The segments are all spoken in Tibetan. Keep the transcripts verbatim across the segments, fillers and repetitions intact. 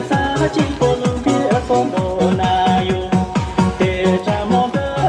ས་གཅིག་པོ་ལུང་པའི་ས་ནོར་ན་ཡོད། དེ་ཆ་མོ་འདི་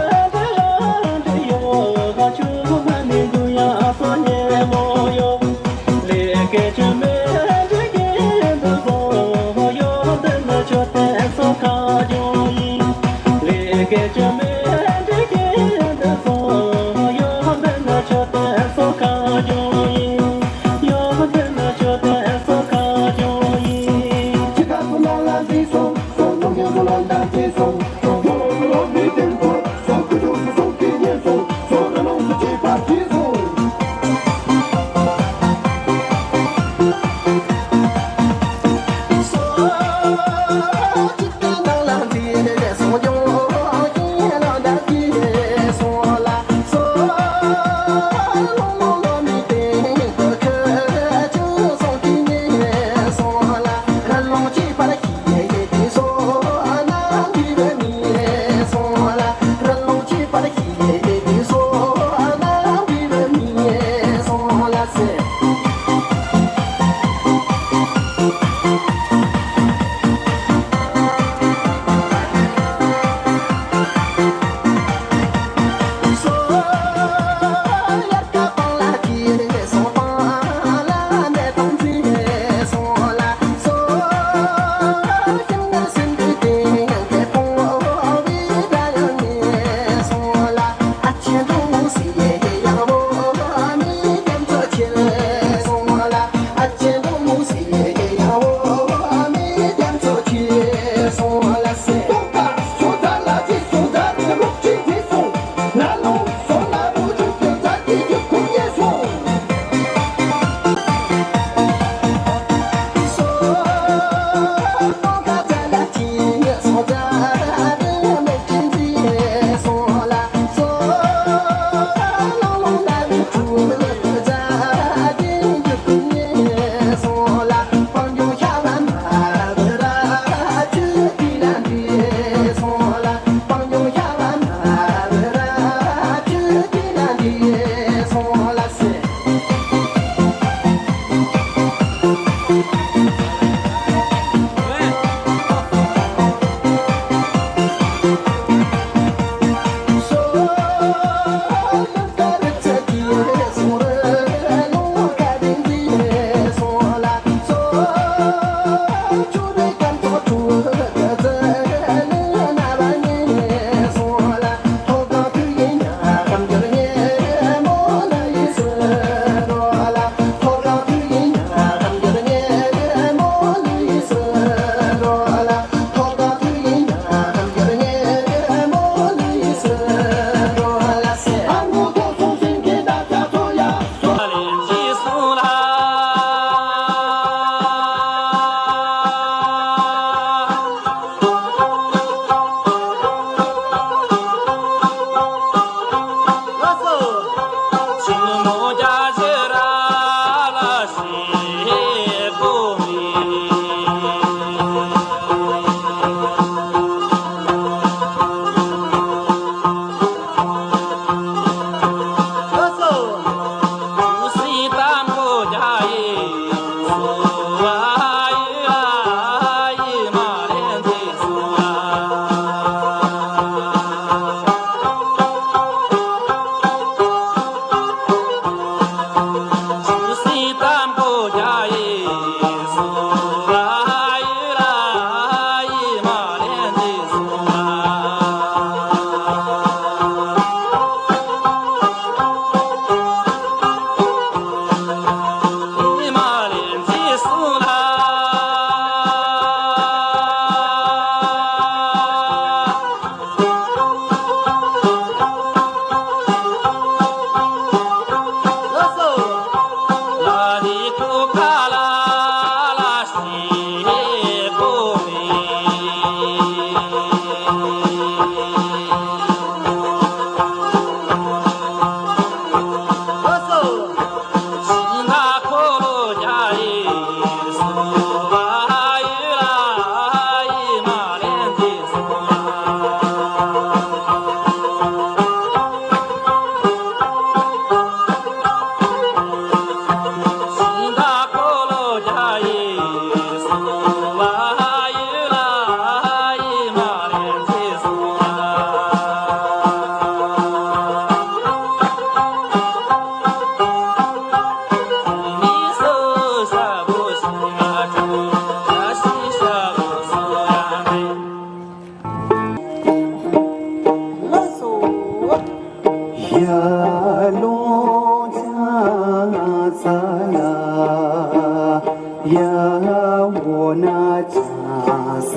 ན་ཅང་ས་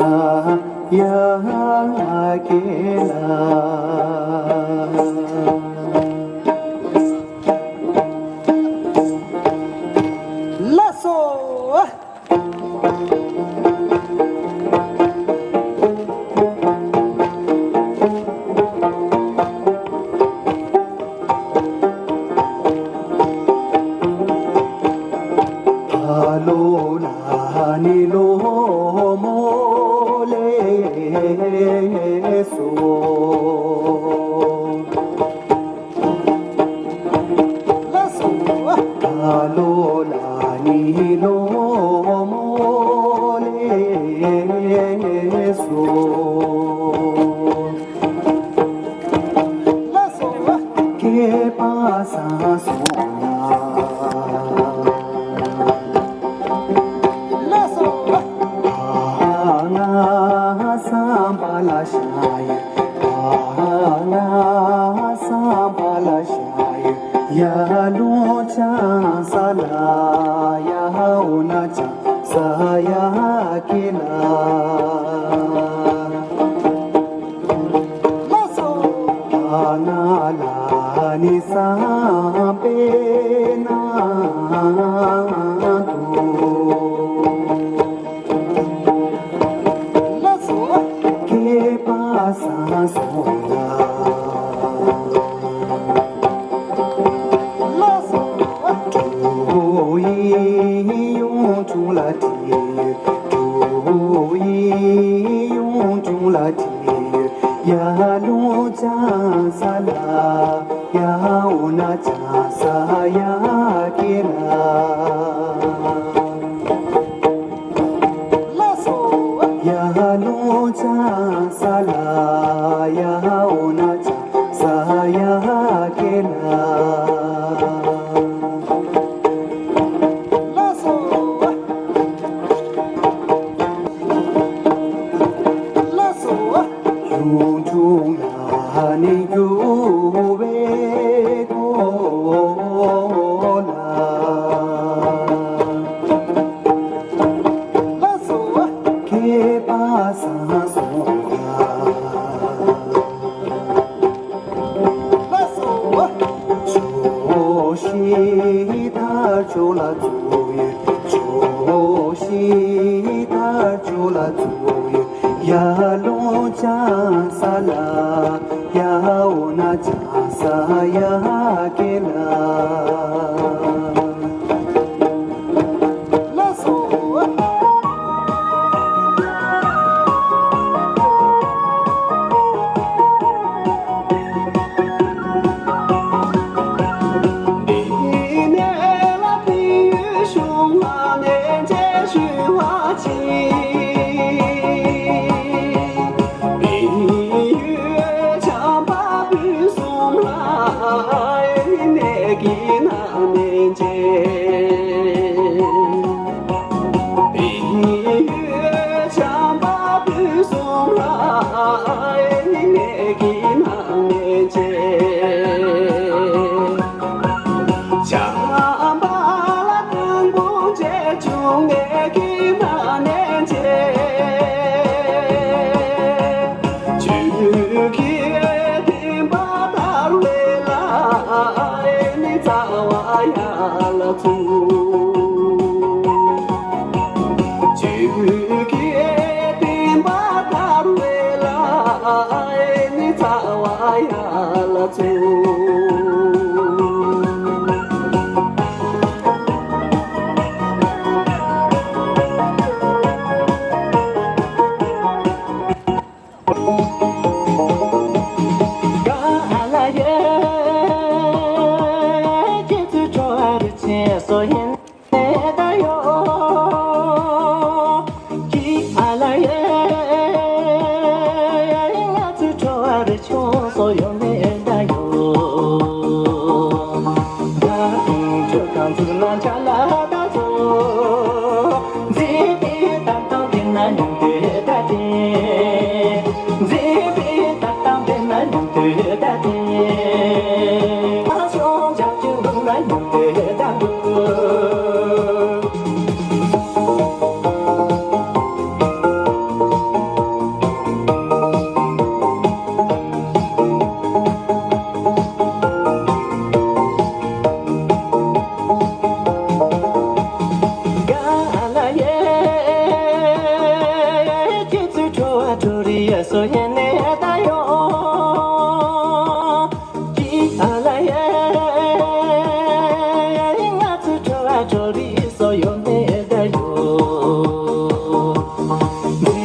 ཡ་ཀེ་ལ། ལགས་སོ། ཨ་ལོ་ལ་ནི་ལོ་མོ་ལེ་སོ། ཨ་ལོ་ལ་ནི་ལོ་མོ་ལེ་སོ། སྐྱེས་པ་སང་སོང་ལ། ཨ་ང་སམ་བྷ་ལ་ཤ་ཡི། ཨ་ང་སམ་བྷ་ལ་ཤ་ཡི། ཡ་ལུང་ཅང་ས་ལ་ཡ་འོ་ན་ཅང་ས་ཡ་ཀེ་ལ། ལགས་སོ། ཨ་ང་ལ་ནི་སམ་པའི་ནང་དུ། ལགས་སོ། སྐྱེས་པ་སང་སོང་ལ། ལགས་སོ། གྲོ་ཡི་ཡུང་དྲུང་ལ་བྲིས་ཡོད། གྲོ་ཡི་ཡུང་དྲུང་ལ་བྲིས་ཡོད། ཡ་ལུང་ཅང་ས་ལ་ཡ་འོ་ན་ཅང་ས་ཡ་ཀེ་ལ། ལགས་སོ། ཡ་ལུང་ཅང་ས་ལ་ཡ་འོ་ན་ཅང་ས་ཡ་ཀེ་ལ། ལགས་སོ། ལགས་སོ། ཡུང་དྲུང་ལ་ནི་རྒྱུ་བའི་གོ་ལ། ལགས་སོ། སྐྱེས་པ་སང་སོང་ལ། ལགས་སོ། ཇོ་ཤི་ཐར་ཇོ་ལ་ཙུ་ཡོད། ཇོ་ཤི་ཐར་ཇོ་ལ་ཙུ་ཡོད། ཡ་ལུང་ཅང་ས་ལ་ཡ་འོ་ན་ཅང་ས་ཡ་ཀེ་ལ། ལགས་སོ། འདི་ནས་ལ་འདི་ཡུལ་གཞུང་ལ་གནས་མཇལ་ཞུ་བ་ཅིག། འདི་ཡུལ་བྱམས་པ་ཕུན་སུམ་ལ་གནས་ཀྱི་ནང་གནས་མཇལ། འདི་ཡུལ་བྱམས་པ་ཕུན་སུམ་ལ་གནས་ཀྱི་ནང་གནས་མཇལ། བྱམས་པ་ལ་དང་པོ་མཇལ་བྱུང་གནས་ཀྱི་ནང་གནས་མཇལ། ཆོས་ཀྱི་བསྟན་པ་དར་བའི་ལ་ནི་རྩ་བ་ཡར་ལ་ཚུགས། ཆོས་ཀྱི་བསྟན་པ་དར་བའི་ལ་ནི་རྩ་བ་ཡར་ལ་ཚུགས། སོ་ཡེ་ནེ་ད་ཡོ། ཀི་ཨ་ལ་ཡེ། ང་ཚོ་ཁྲོ་བ་ཁྲོ་རི་སོ་ཡོ་ནེ་ད་ཡོ། འདི་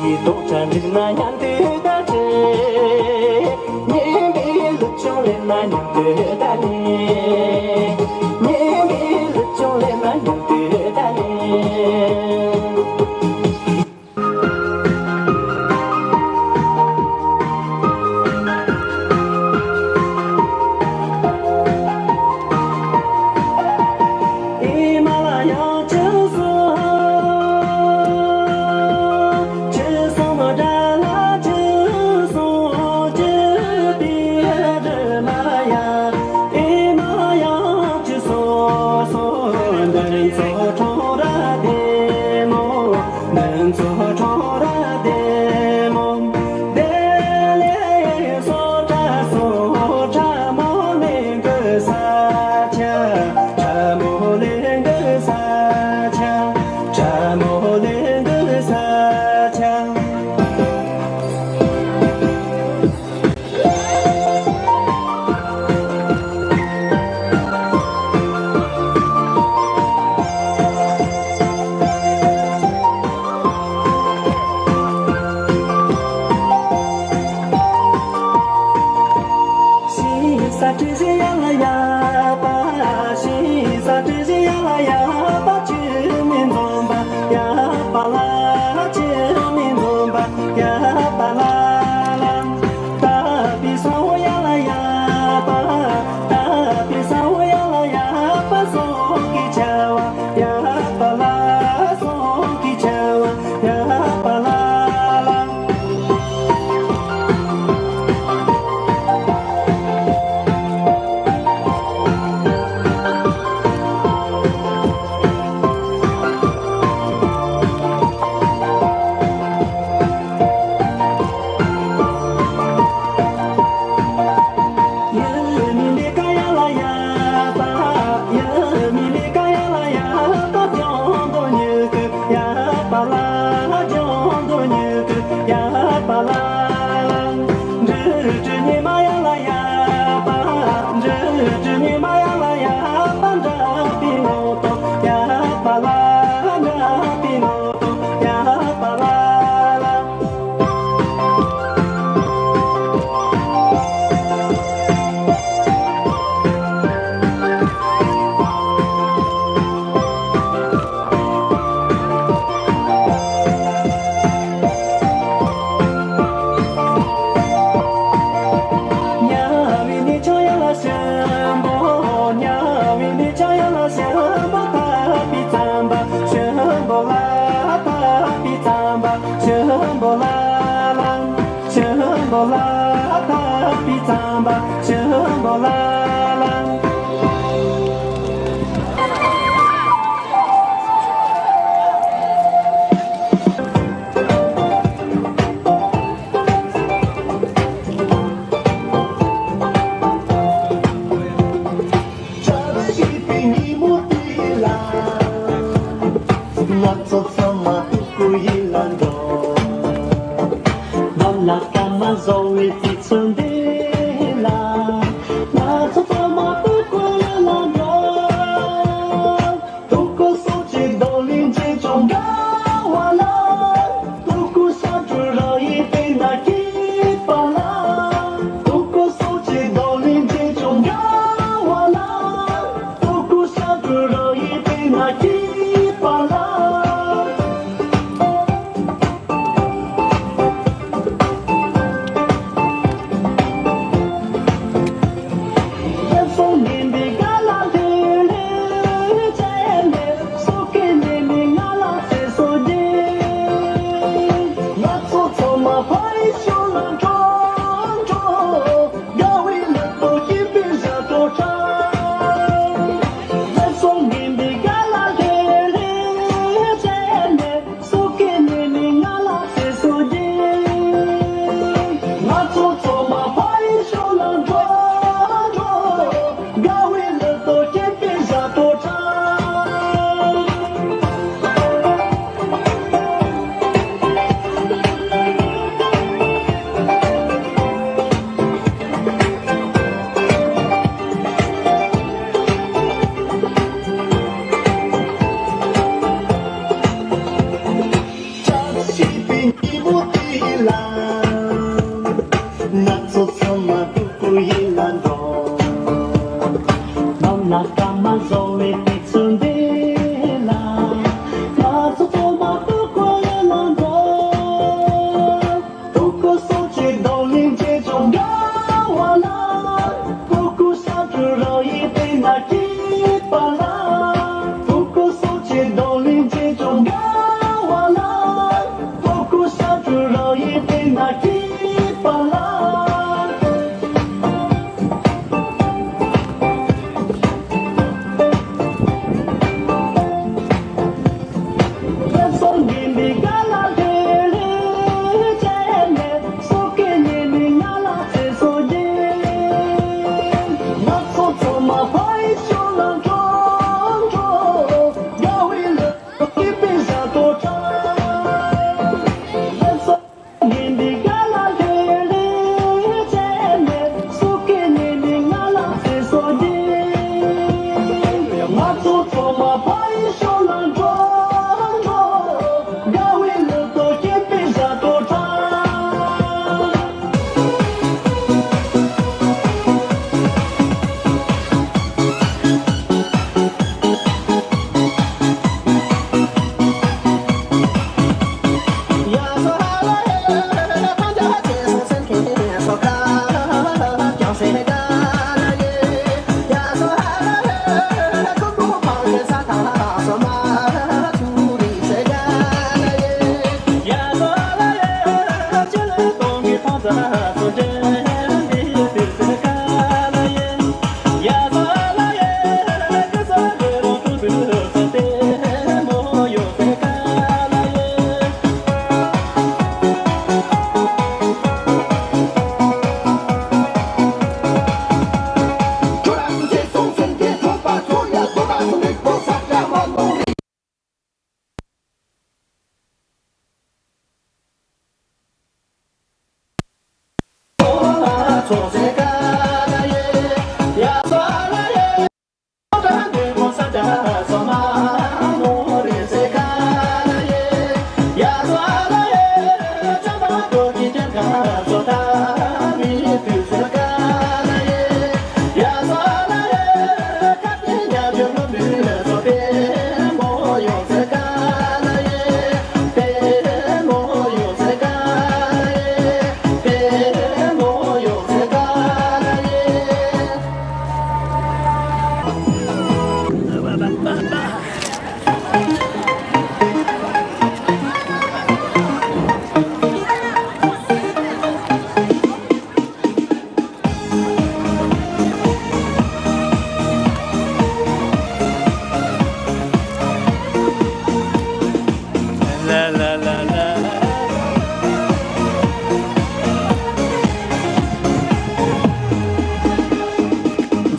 གི་རྡོག་ཆ་འགྲིག་ན་མཉམ་དུ་ད་བྲེ། སྙན་པའི་ལུག་ཆུང་ལེན་ན་མཉམ་དུ་ད་ལེན། སྙན་པའི་ལུག་ཆུང་ལེན་ན་མཉམ་དུ་ད་ལེན།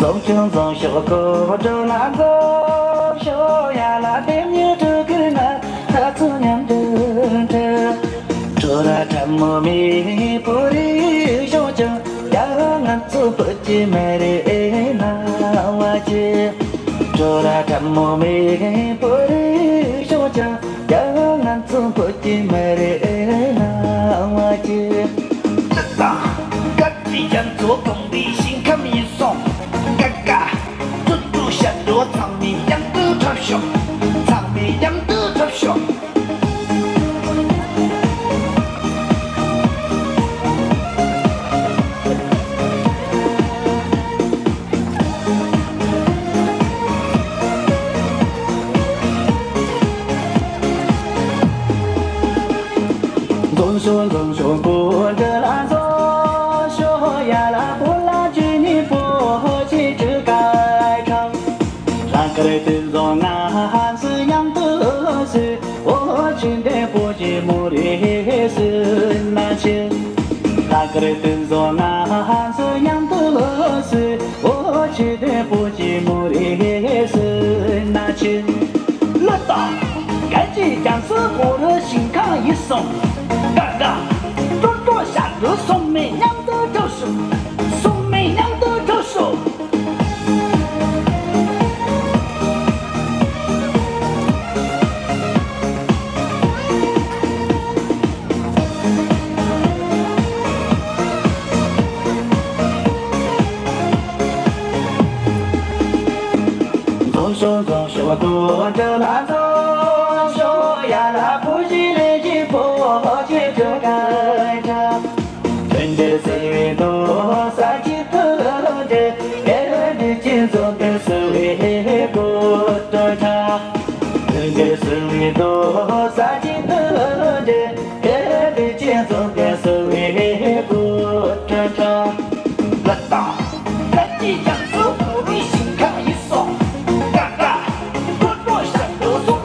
འཛོམས་ཤོག་འཛོམས་ཤོག་གོ་བ་འགྲོ་ན་འཛོམས་ཤོག་ཡ་ལ་དེ་མྱུར་དུ་ཁུར་ན་ད་ཚོ་མཉམ་དུ་འགྲོ། ཁྲོ་ར་ཁྲ་མོ་མི་བོ་རི་ཤོག་ཅང་ཡ་ང་ཚོ་བོད་ཀྱི་མི་རེད་ན་བ་ཅི། ཁྲོ་ར་ཁྲ་མོ་མི་བོ་རི་ཤོག་ཅང་ཡ་ང་ཚོ་བོད་ཀྱི་མི་རེད་ན་བ་ཅི། ལགས་དང་། སྐད་ཅིག་རྒྱ་མཚོ་གངས་རིའི་ཞིང་ཁམས་ཡིན་སོང་། ཀ་ཀ་ཀྲུ་ཀྲུ་ཞབས་བྲོ་ཚང་མས་མཉམ་དུ་འཁྲབ་ཤོག་ཚང་མས་མཉམ་དུ་འཁྲབ་ཤོག་འཛོམས་ཤོག་འཛོམས་ཤོག་བོད་འདི་ལ་འཛོམས་ཤོག་ཡ་ལ་བོད་ལ་ཇི་ནི་བོད་ཀྱི་སྤྲུལ་སྐད་ཁྲ། ལྷག་དཀར་སྟོན་བཟང་ང་ཚོ་མཉམ་དུ་བསུ། འོ་ཆོས་ལྡན་བོད་ཀྱི་མོ་རེ་བསུ་ན་ཆེ། ལྷག་དཀར་སྟོན་བཟང་ང་ཚོ་མཉམ་དུ་བསུ། འོ་ཆོས་ལྡན་བོད་ཀྱི་མོ་རེ་བསུ་ན་ཆེ། ལགས་དང་། སྐད་ཅིག་རྒྱ་མཚོ་བོ་རི་ཞིང་ཁམས་ཡིན་སོང་། ཀ་ཀ་ཀྲོ་ཀྲོ་ཞབས་བྲོ་ཚང་མས་མཉམ་དུ་འཁྲབ་ཤོག་ཚང་མས་མཉམ་དུ་འཁྲབ་ཤོག་འཛོམས་ཤོག་འཛོམས་ཤོག་དུ་འདི་ལ་འཛོམས་ཤོག་ཡ་ལ་བུ་གཞི་ལས་ཀྱི་བོད་ཀྱི་སྤྲུལ་སྐད་ཁྲ། དོན་འདི་སེལ་བའི་མདོ་ས་གཅིག་ཏུ་འདྲེས། ཨེ་འདི་ཅི་འཛོམས་དོན་སེལ་བའི་བོད་སྤྲུལ་ཁྲ། དོན་འདི་སེལ་བའི་མདོ་ས་གཅིག་ཏུ་འདྲེས། ཨེ་འདི་ཅི་འཛོམས་དོན་སེལ་བའི་བོད་སྤྲུལ་ཁྲ། ལགས་དང་། ད་ཅི་ཡང་སུ་བོད་རིགས་ཞིང་ཁམས་ཡིན་སོང་། ཀ་ཀ་ཀྲོ་ཀྲོ་ཞབས་བྲོ་སོང་།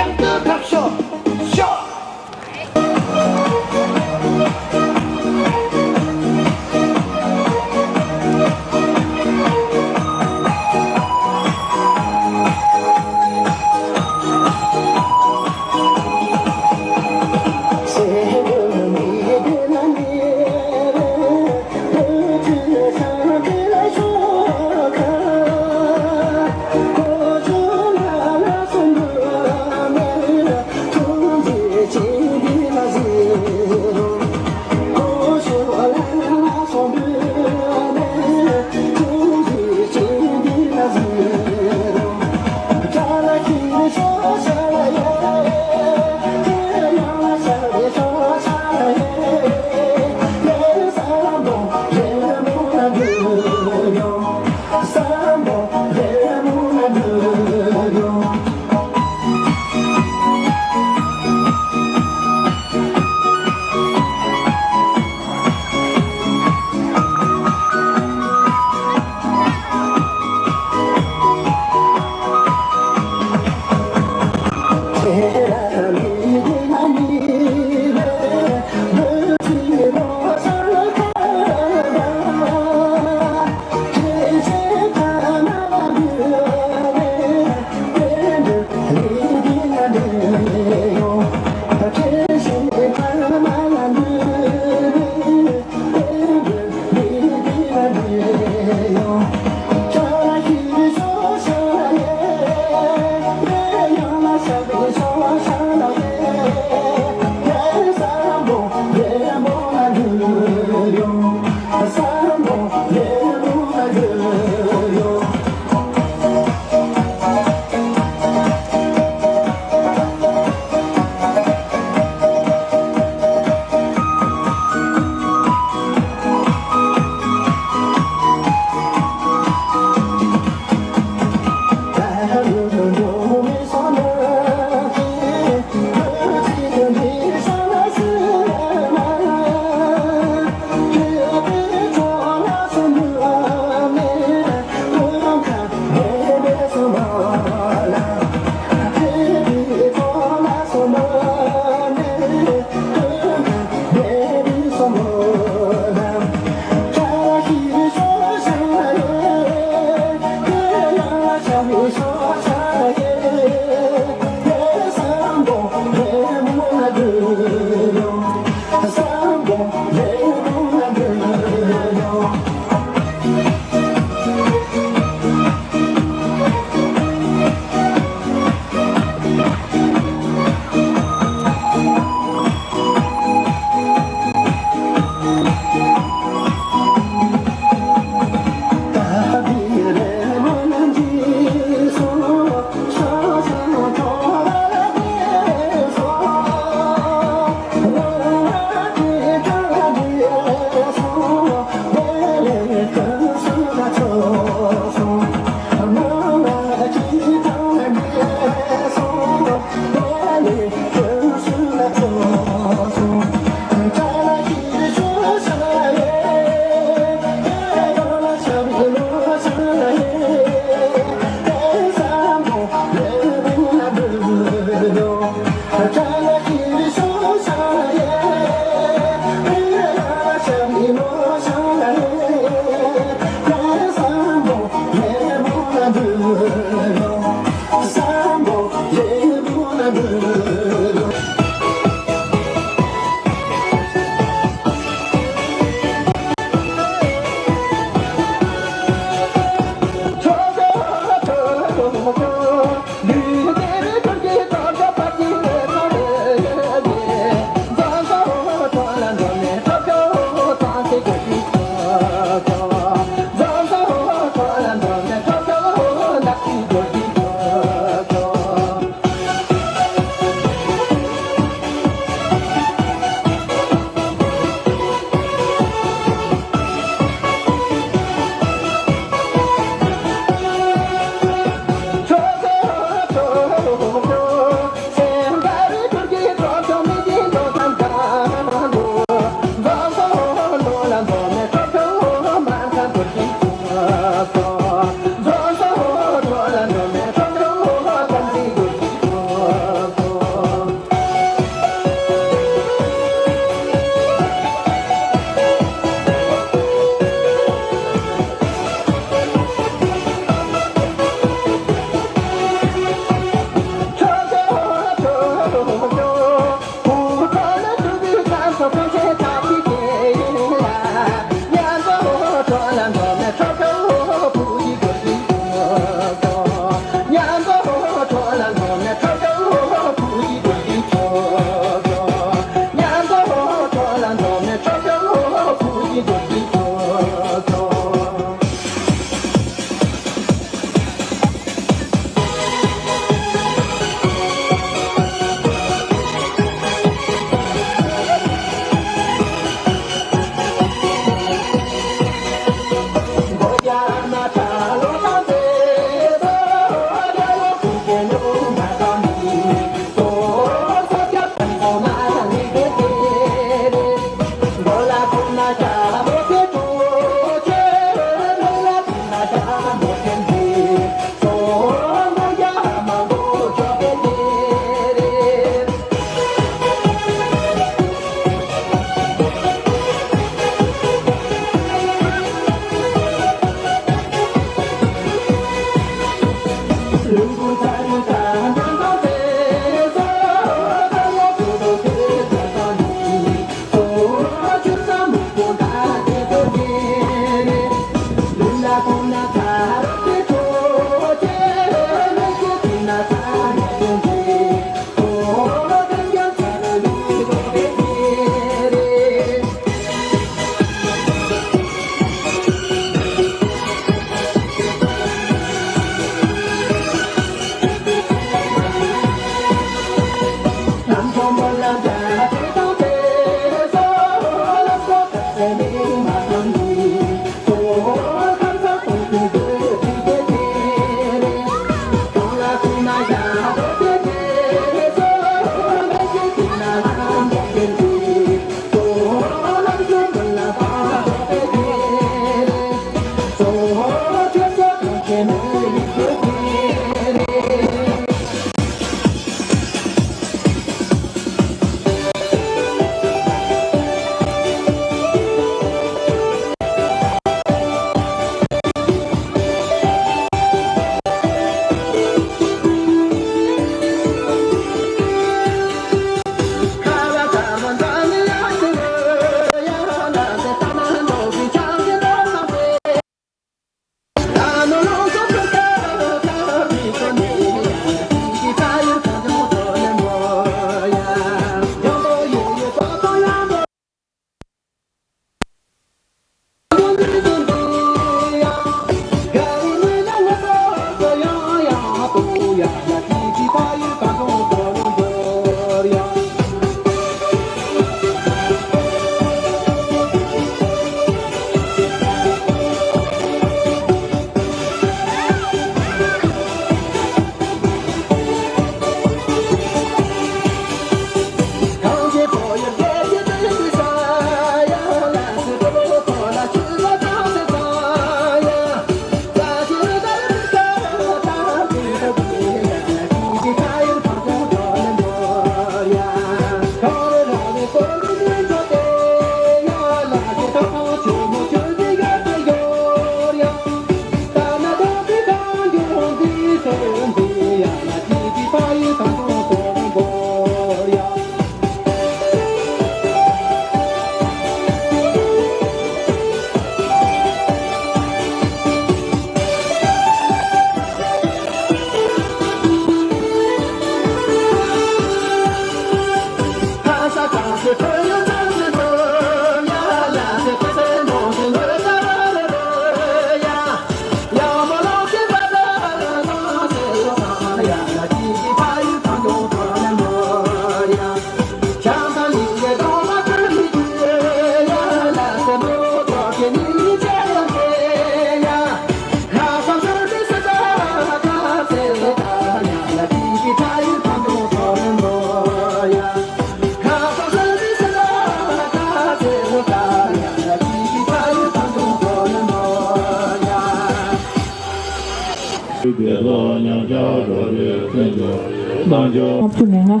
ལྔ་བཅུ་ང་ལྔ།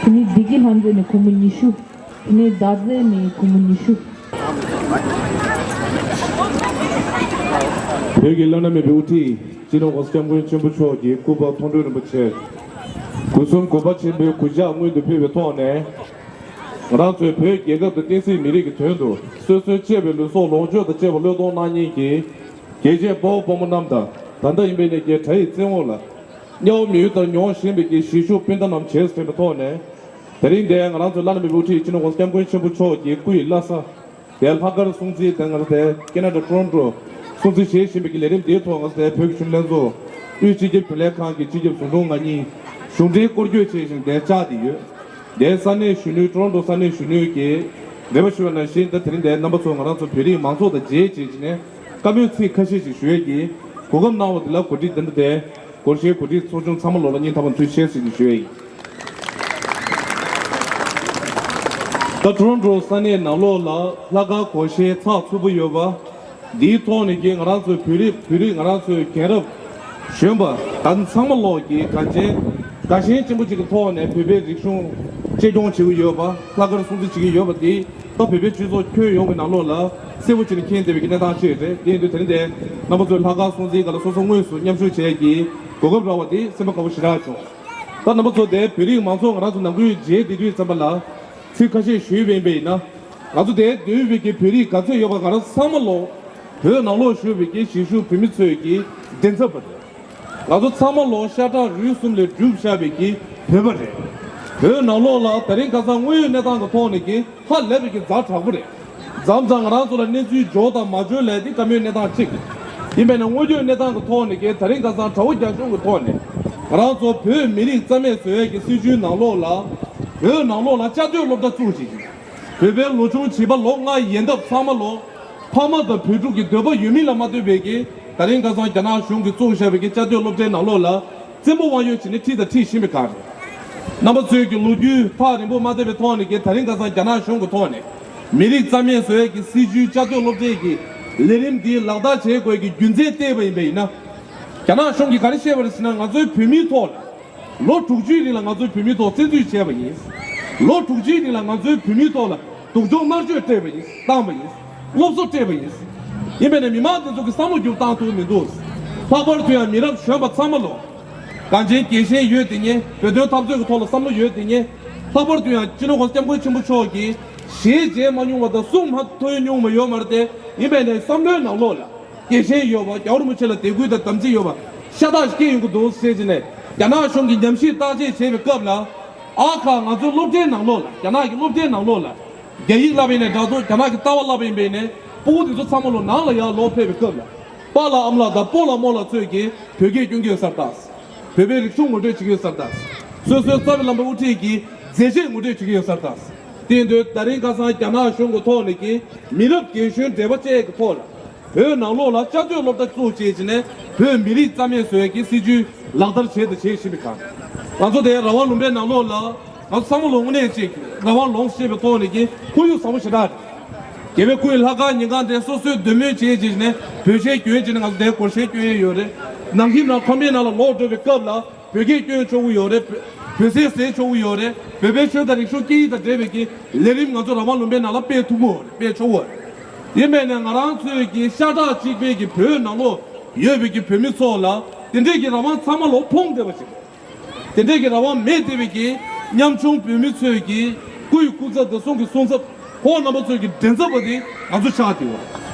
དེ་ནས་བདེ་སྐྱིད་ལྷ་མཛེས་ནས་སྒོར་མོ་ཉི་ཤུ། དེ་ནས་ཟླ་མཛེས་ནས་སྒོར་མོ་ཉི་ཤུ། བོད་ཀྱི་བླ་ན་མེད་པའི་དབུ་ཁྲིད་སྤྱི་ནོར་༸གོང་ས་༸སྐྱབས་མགོན་ཆེན་པོ་མཆོག་གི་སྐུ་པར་མཐོང་གྲོལ་རིན་པོ་ཆེ། སྐུ་གསུམ་གོ་འཕང་ཆེན་པོའི་གུས་ཕྱག་སྔོན་དུ་ཕུལ་བའི་ཐོག་ནས། ང་རང་ཚོའི་བོད་རྒྱལ་ཁབ་དང་བསྟན་སྲིད་མི་རིགས་ཀྱི་དོན་དུ་སོ་སོའི་གཅེས་པའི་ལུས་སྲོག་ལོངས་སྤྱོད་དང་བཅས་པ་བློས་གཏོང་གནང་མཁན་གྱི་རྒྱལ་གཅེས་དཔའ་བོ་དཔའ་མོ་རྣམས་དང་། ད་ལྟ་ཡིན་པའི་ནས་ཀྱི་དགྲ་ཡི་བཙན་འོག་ལ་དམྱལ་བ་མི་ཡུལ་ལྟར་མྱོང་བཞིན་པའི་གི་གཞིས་བཞུགས་སྤུན་ཟླ་རྣམས་བྱས་ཟིན་པའི་ཐོག་ནས། དེ་རིང་འདིར་ང་རང་ཚོའི་བླ་ན་མེད་པའི་དབུ་ཁྲིད་སྤྱི་ནོར་༸གོང་ས་༸སྐྱབས་མགོན་ཆེན་པོ་མཆོག་གི་སྐུ་ཡི་བླ་གཟའ་ དེ་ལྷག་དཀར་སྲུང་བརྩི་དེ་ང་ཚོ་དེ་ཀེ་ན་ཌ་ཊོ་རོན་ཊོ་སྲུང་བརྩི་བྱེད་བཞིན་པའི་གི་ལས་རིམ་དེའི་ཐོག་ང་ཚོ་དེ་བོད་ཀྱི་གཞོན་ནུ་ལྷན་ཚོགས་དབུས་སྤྱི་ཁྱབ་རྒྱུན་ལས་ཁང་གི་སྤྱི་ཁྱབ་ཟུང་དྲུང་ང་གཉིས་གཞུང་འབྲེལ་སྐོར་སྐྱོད་བྱེད་བཞིན་དེ་བཅར་ཏེ་ཡོད། དེ་ས་གནས་གཞོན་ནུའི་ཊོ་རོན་ཊོ་ས་གནས་གཞོན་ནུའི་གི་རེ་བ་ཞུ་བ་ནང་བཞིན་ད་དེ་རིང་དེ་རྣམ་པ་ཚོ་ང་རང་ཚོ་བོད་རིགས་མང་ཚོགས་དང་མཇལ་བྱེད་ཀྱི་ནས་བཀའ་མོལ་ཚིག་ཁ་ཤས་ཤིག་ཞུ་ཡས་ཀྱི་གོ་སྐབས་གནང་བ་དེ་ལ་གོ་སྒྲིག་དེ་འདྲ་དེ་སྒོར་གཞས་གོ་སྒྲིག་ཚོགས་ཆུང་ཚང་མ་ལོག་ལ་སྙིང་ཐག་པ་ནས་ཐུགས་རྗེ་ཆེ་ཞུ་ཡས་ཡིན། ད་ཊོ་རོན་ཊོ་ས་གནས་ནང་ལོགས་ལ་ལྷག་དཀར་སྒོར་གཞས་ཚགས་ཚུད་པོ་ཡོད་པ། འདིའི་ཐོག་ནས་ཀྱི་ང་རང་ཚོའི་བོད་རིགས་བོད་རིགས་ང་རང་ཚོའི་རྒན་རབས་གཞོན་པ་ད་ཚང་མ་ལོག་གི་དགའ་ཆེན་དགའ་ཞེན་ཆེན་པོ་ཅིག་གི་ཐོག་ནས་བོད་པའི་རིག་གཞུང་གཅེས་སྐྱོང་བྱེད་ཀྱི་ཡོད་པ། ལྷག་དཀར་སྲུང་བརྩི་བྱེད་ཀྱི་ཡོད་པ་འདི་ད་བོད་པའི་སྤྱི་ཚོགས་ཁྱོན་ཡོངས་ཀྱི་ནང་ལོགས་ལ་གསལ་པོ་ཅིག་ནས་མཁྱེན་བསྡད་པའི་གནས་སྟངས་ཤིག་རེད། དེ་ཡིན་དུས་དེ་རིང་འདི་རྣམ་པ་ཚོས་ལྷག་དཀར་སྲུང་བརྩིའི་སྒང་ལ་སོ་སོ་དངོས་སུ་མཉམ་ཞུགས་བྱེད་ཀྱི་གོ་སྐབས་རག་པ་དེ་སེམས་པ་དགའ་པོ་ཞེ་དྲག་བྱུང་། ད་རྣམ་པ་ཚོ་དེ་བོད་རིགས་མང་ཚོགས་ང་རང་ཚོ་ནང་ཁུལ་མཇལ་བསྡད་དུས་ཙམ་པ་ལ་ཚིག་ཁ་ཤས་ཞུས་པ་ཡིན་པ་ཡིན་ན། ང་ཚོ་དེ་སྡོད་པའི་གི་བོད་རིགས་ག་ཚོད་ཡོད་པ་ང་རང་ཚང་མ་ལོ་བོད་ནང་ལོགས་བཞུགས་པའི་གི་གཞིས་བཞུགས་བོད་མི་ཚོའི་གི་མགྲིན་ཚབ་པ་རེད། ང་ཚོ་ཚང་མ་ལོ་ཤ་ཁྲག་རུས་གསུམ་ལས་གྲུབ་བཞག་པའི་གི་བོད་པ་རེད། བོད་ནང་ལོགས་ལ་དེ་རིང་ཁ་སང་དངོས་ཡོད་གནས་སྟངས་ཀྱི་ཐོག་ནས་ཀྱི་ཧ་ལས་པའི་གི་ཛ་དྲག་པོ་རེད། མཚམས་མཚམས་ང་རང་ཚོ་ལ་གནས་ཚུལ་འབྱོར་དང་མ་འབྱོར་ལས་དེ་བཀའ་མོལ་གནས་སྟངས་གཅིག་རེད། ཡིན་པས་ན་དངོས་ཡོད་གནས་སྟངས་ཀྱི་ཐོག་ནས་ཀྱི་དེ་རིང་ཁ་སང་དགྲ་བོ་རྒྱ་གཞུང་གི་ཐོག་ནས་ང་རང་ཚོ་བོད་མི་རིགས་རྩ་མེད་བཟོ་ཡས་ཀྱི་སྲིད་བྱུས་ནང་ལོགས་ལ་བོད་ནང་ལོགས་ལ་བཅའ་སྡོད་སློབ་གྲྭ་བཙུགས་བྱེད་ཀྱི། བོད་པའི་ལོ་ཆུང་བྱིས་པ་ལོ་ལྔ་ཡན་འདབ་ཚང་མ་ལོ། ཕ་མ་དང་བུ་ཕྲུག་གི་འདོད་པ་ཡོད་མིན་ལ་མ་ལྟོས་པའི་གི་ད་རིང་ཁ་སང་རྒྱ་ནག་གཞུང་གིས་བཙུགས་བཞག་པའི་གི་བཅའ་སྡོད་སློབ་གྲྭའི་ནང་ལོགས་ལ་བཙན་པོ་དབང་ཡོད་བྱས་ནས་ཁྲིད་དང་ཁྲིད་བཞིན་པའི་སྒང་རེད། རྣམ་པ་ཚོས་ཀྱི་ལོ་རྒྱུས་ཐག་རིང་པོ་མ་བལྟས་པའི་ཐོག་ནས་ཀྱི་ད་རིང་ཁ་སང་རྒྱ་ནག་གཞུང་གི་ཐོག་ནས་མི་རིགས་རྩ་མེད་བཟོ་ཡས་ཀྱི་སྲིད་བྱུས་བཅའ་སྡོད་སློབ་གྲྭའི་གི་ལས་རིམ་འདི་ལག་བསྟར་བྱེད་དགོས་ཀྱི་རྒྱུ་མཚན་བལྟས་པ་ཡིན་པ་ཡིན་ན། རྒྱ་ནག་གཞུང་གིས་ག་རེ་བཤད་པ་རེད་ཟེར་ན་ང་ཚོའི་བོད་མིའི་ཐོག་ལ། ལོ་དྲུག་ཅུའི་རིང་ལ་ང་ཚོའི་བོད་མིའི་ཐོག་བཙན་འཛུལ་བྱས་པ་ཡིན། ལོ་དྲུག་ཅུའི་རིང་ལ་ང་ཚོའི་བོད་མིའི་ཐོག་ལ་སྡུག་སྦྱོང་མནར་གཅོད་སྤྲད་པ་ཡིན། བཏང་པ་ཡིན། སློབ་གསོ་སྤྲད་པ་ཡིན། ཡིན་པས་ན་མི་མང་འདི་ཚོ་གི་བསམ་བློ་འགྱུར་བཏང་ཐུབ་མི་འདུག་ལྷག་པར་དུ་ཡང་མི་རབས་གཞོན་པ་ཚང་མ་ལོ། གངས་ཅན་རྒྱལ་ཞེན་ཡོད་དེ་ཉེ་བོད་དོན་འཐབ་རྩོད་ཀྱི་ཐོག་ལ་བསམ་བློ་ཡོད་དེ་ཉེ། ལྷག་པར་དུ་ཡང་སྤྱི་ནོར་གོང་ས་སྐྱབས་མགོན་ཆེན་པོ་མཆོག་གིས་ཞལ་མཇལ་མ་མྱོང་བ་དང་གསུང་མ་ཐོས་མྱོང་བ་ཡོད་མ་རེད་དེ། ཡིན་པས་ན་བསམ་བློའི་ནང་ལོགས་ལ། རྒྱལ་ཞེན་ཡོད་པ། རྒྱལ་བ་རིན་པོ་ཆེ་ལ་དད་གུས་དང་དམ་ཚིག་ཡོད་པ་ཤ་སྟག་ཞིག་སྐྱེས་ཡོང་གི་འདུག་ཟེར་གྱི་ནས་རྒྱ་ནག་གཞུང་གིས་ཉམས་ཞིབ་བརྟག་དཔྱད་བྱེད་པའི་སྐབས་ལ། ཨ་ཁ་ང་ཚོའི་སློབ་གྲྭའི་ནང་ལོགས་ལ། རྒྱ་ནག་གི་སློབ་གྲྭའི་ནང་ལོགས་ལ་རྒྱ་ཡིག་བསླབ་པ་ཡིན་ནའི་འདྲ་འདུག་རྒྱ་ནག་གི་ལྟ་བ་བསླབ་པ་ཡིན་པས་ནས་སྤུ་གུ་དེ་ཚོ་ཚང་མ་ལོ་ནང་ལ་ཡར་ལོག་ཕེབས་པའི་སྐབས་ལ། པཱ་ལགས་ཨ་མ་ལགས་དང་སྤོ་ལགས་རྨོ་ལགས་ཚོས་ཀྱིས་བོད་སྐད་སྐྱོན་གྱི་ཡོད་ས་རེད་ད། བོད་པའི་རིག་གཞུང་ངོ་སྤྲོད་བྱེད་ཀྱི་ཡོད་ས་རེད་ད། སོ་སོའི་རྩ་བའི་བླ་མ་དབུ་ཁྲིད་ཀྱི་མཛད་རྗེས་ངོ་སྤྲོད་བྱེད་ཀྱི་ཡོད་ས་རེད་ད། དེ་ཡིན་དུས་ད་རིང་ཁ་སང་རྒྱ་ནག་གཞུང་གི་ཐོག་ནས་ཀྱི་མི་རབས་རྒན་གཞོན་འབྲེལ་བ་བཅས་ཀྱི་ཐོག་ལ། བོད་ནང་ལོགས་ལ་བཅའ་སྡོད་སློབ་གྲྭ་བཙུགས་བྱས་བྱས་ནས་བོད་མི་རིགས་རྩ་མེད་བཟོ་ཡས་ཀྱི་སྲིད་བྱུས་ལག་བསྟར་བྱས་དང་བྱེད་བཞིན་པའི་སྒང་། ང་ཚོ་དེ་རང་དབང་ལུང་པའི་ནང་ལོགས་ལ་ང་ཚོ་ཚང་མ་ལོ་དངོས་གནས་ཅིག་རང་དབང་ལོངས་སྤྱད་པའི་ཐོག་ནས་ཀྱི་ཁོར་ཡུག་བཟང་པོ་ཞེ་དྲག་རེད། རྒྱལ་བའི་སྐུའི་ལྷ་ཁང་ཉིན་གང་དེ་སོ་སོའི་འདོད་མོས་བྱས་བྱས་ནས་བོད་གཞས་སྐྱོན་བྱས་ནས་ང་ཚོ་དེ་སྒོར་གཞས་སྐྱོན་ཡས་ཡོད་རེད། ནང་ཁྱིམ་ནང་ཁང་པའི་ནང་ལ་ལོག་འགྲོ་བའི་སྐབས་ལ། བོད་སྐད་སྐྱོན་ཆོག་གི་ཡོད་རེད། བོད་ཟས་ཟས་ཆོག་གི་ཡོད་རེད། བོད་པའི་ཆོས་དང་རིག་གཞུང་སྐད་ཡིག་དང་འབྲེལ་བའི་གི་ལས་རིམ་ང་ཚོ་རང་དབང་ལུང་པའི་ནང་ལ་སྤེལ་ཐུབ་ཀྱི་ཡོད་རེད། སྤེལ་ཆོག་གི་ཡོད་རེད། ཡིན་པས་ན་ང་རང་ཚོའི་གི་ཤ་ཁྲག་གཅིག་པའི་གི་བོད་ནང་ལོགས་ཡོད་པའི་གི་བོད་མི་ཚོ་ལ་དེ་འདྲའི་གི་རང་དབང་ཚང་མ་ལོག་ཕོངས་བསྡད་པ་ཞིག་དེ་འདྲའི་གི་རང་དབང་མེད་བསྡད་པའི་གི་ཉམ་ཆུང་བོད་མི་ཚོའི་གི་སྐུ་ཡི་སྐུ་ཚབ་དང་གསུང་གི་གསུང་ཚབ། ཁོང་རྣམ་པ་ཚོའི་གི་མགྲིན་ཚབ་པ་དེ་ང་ཚོ་ཆགས་བསྡད་ཡོད།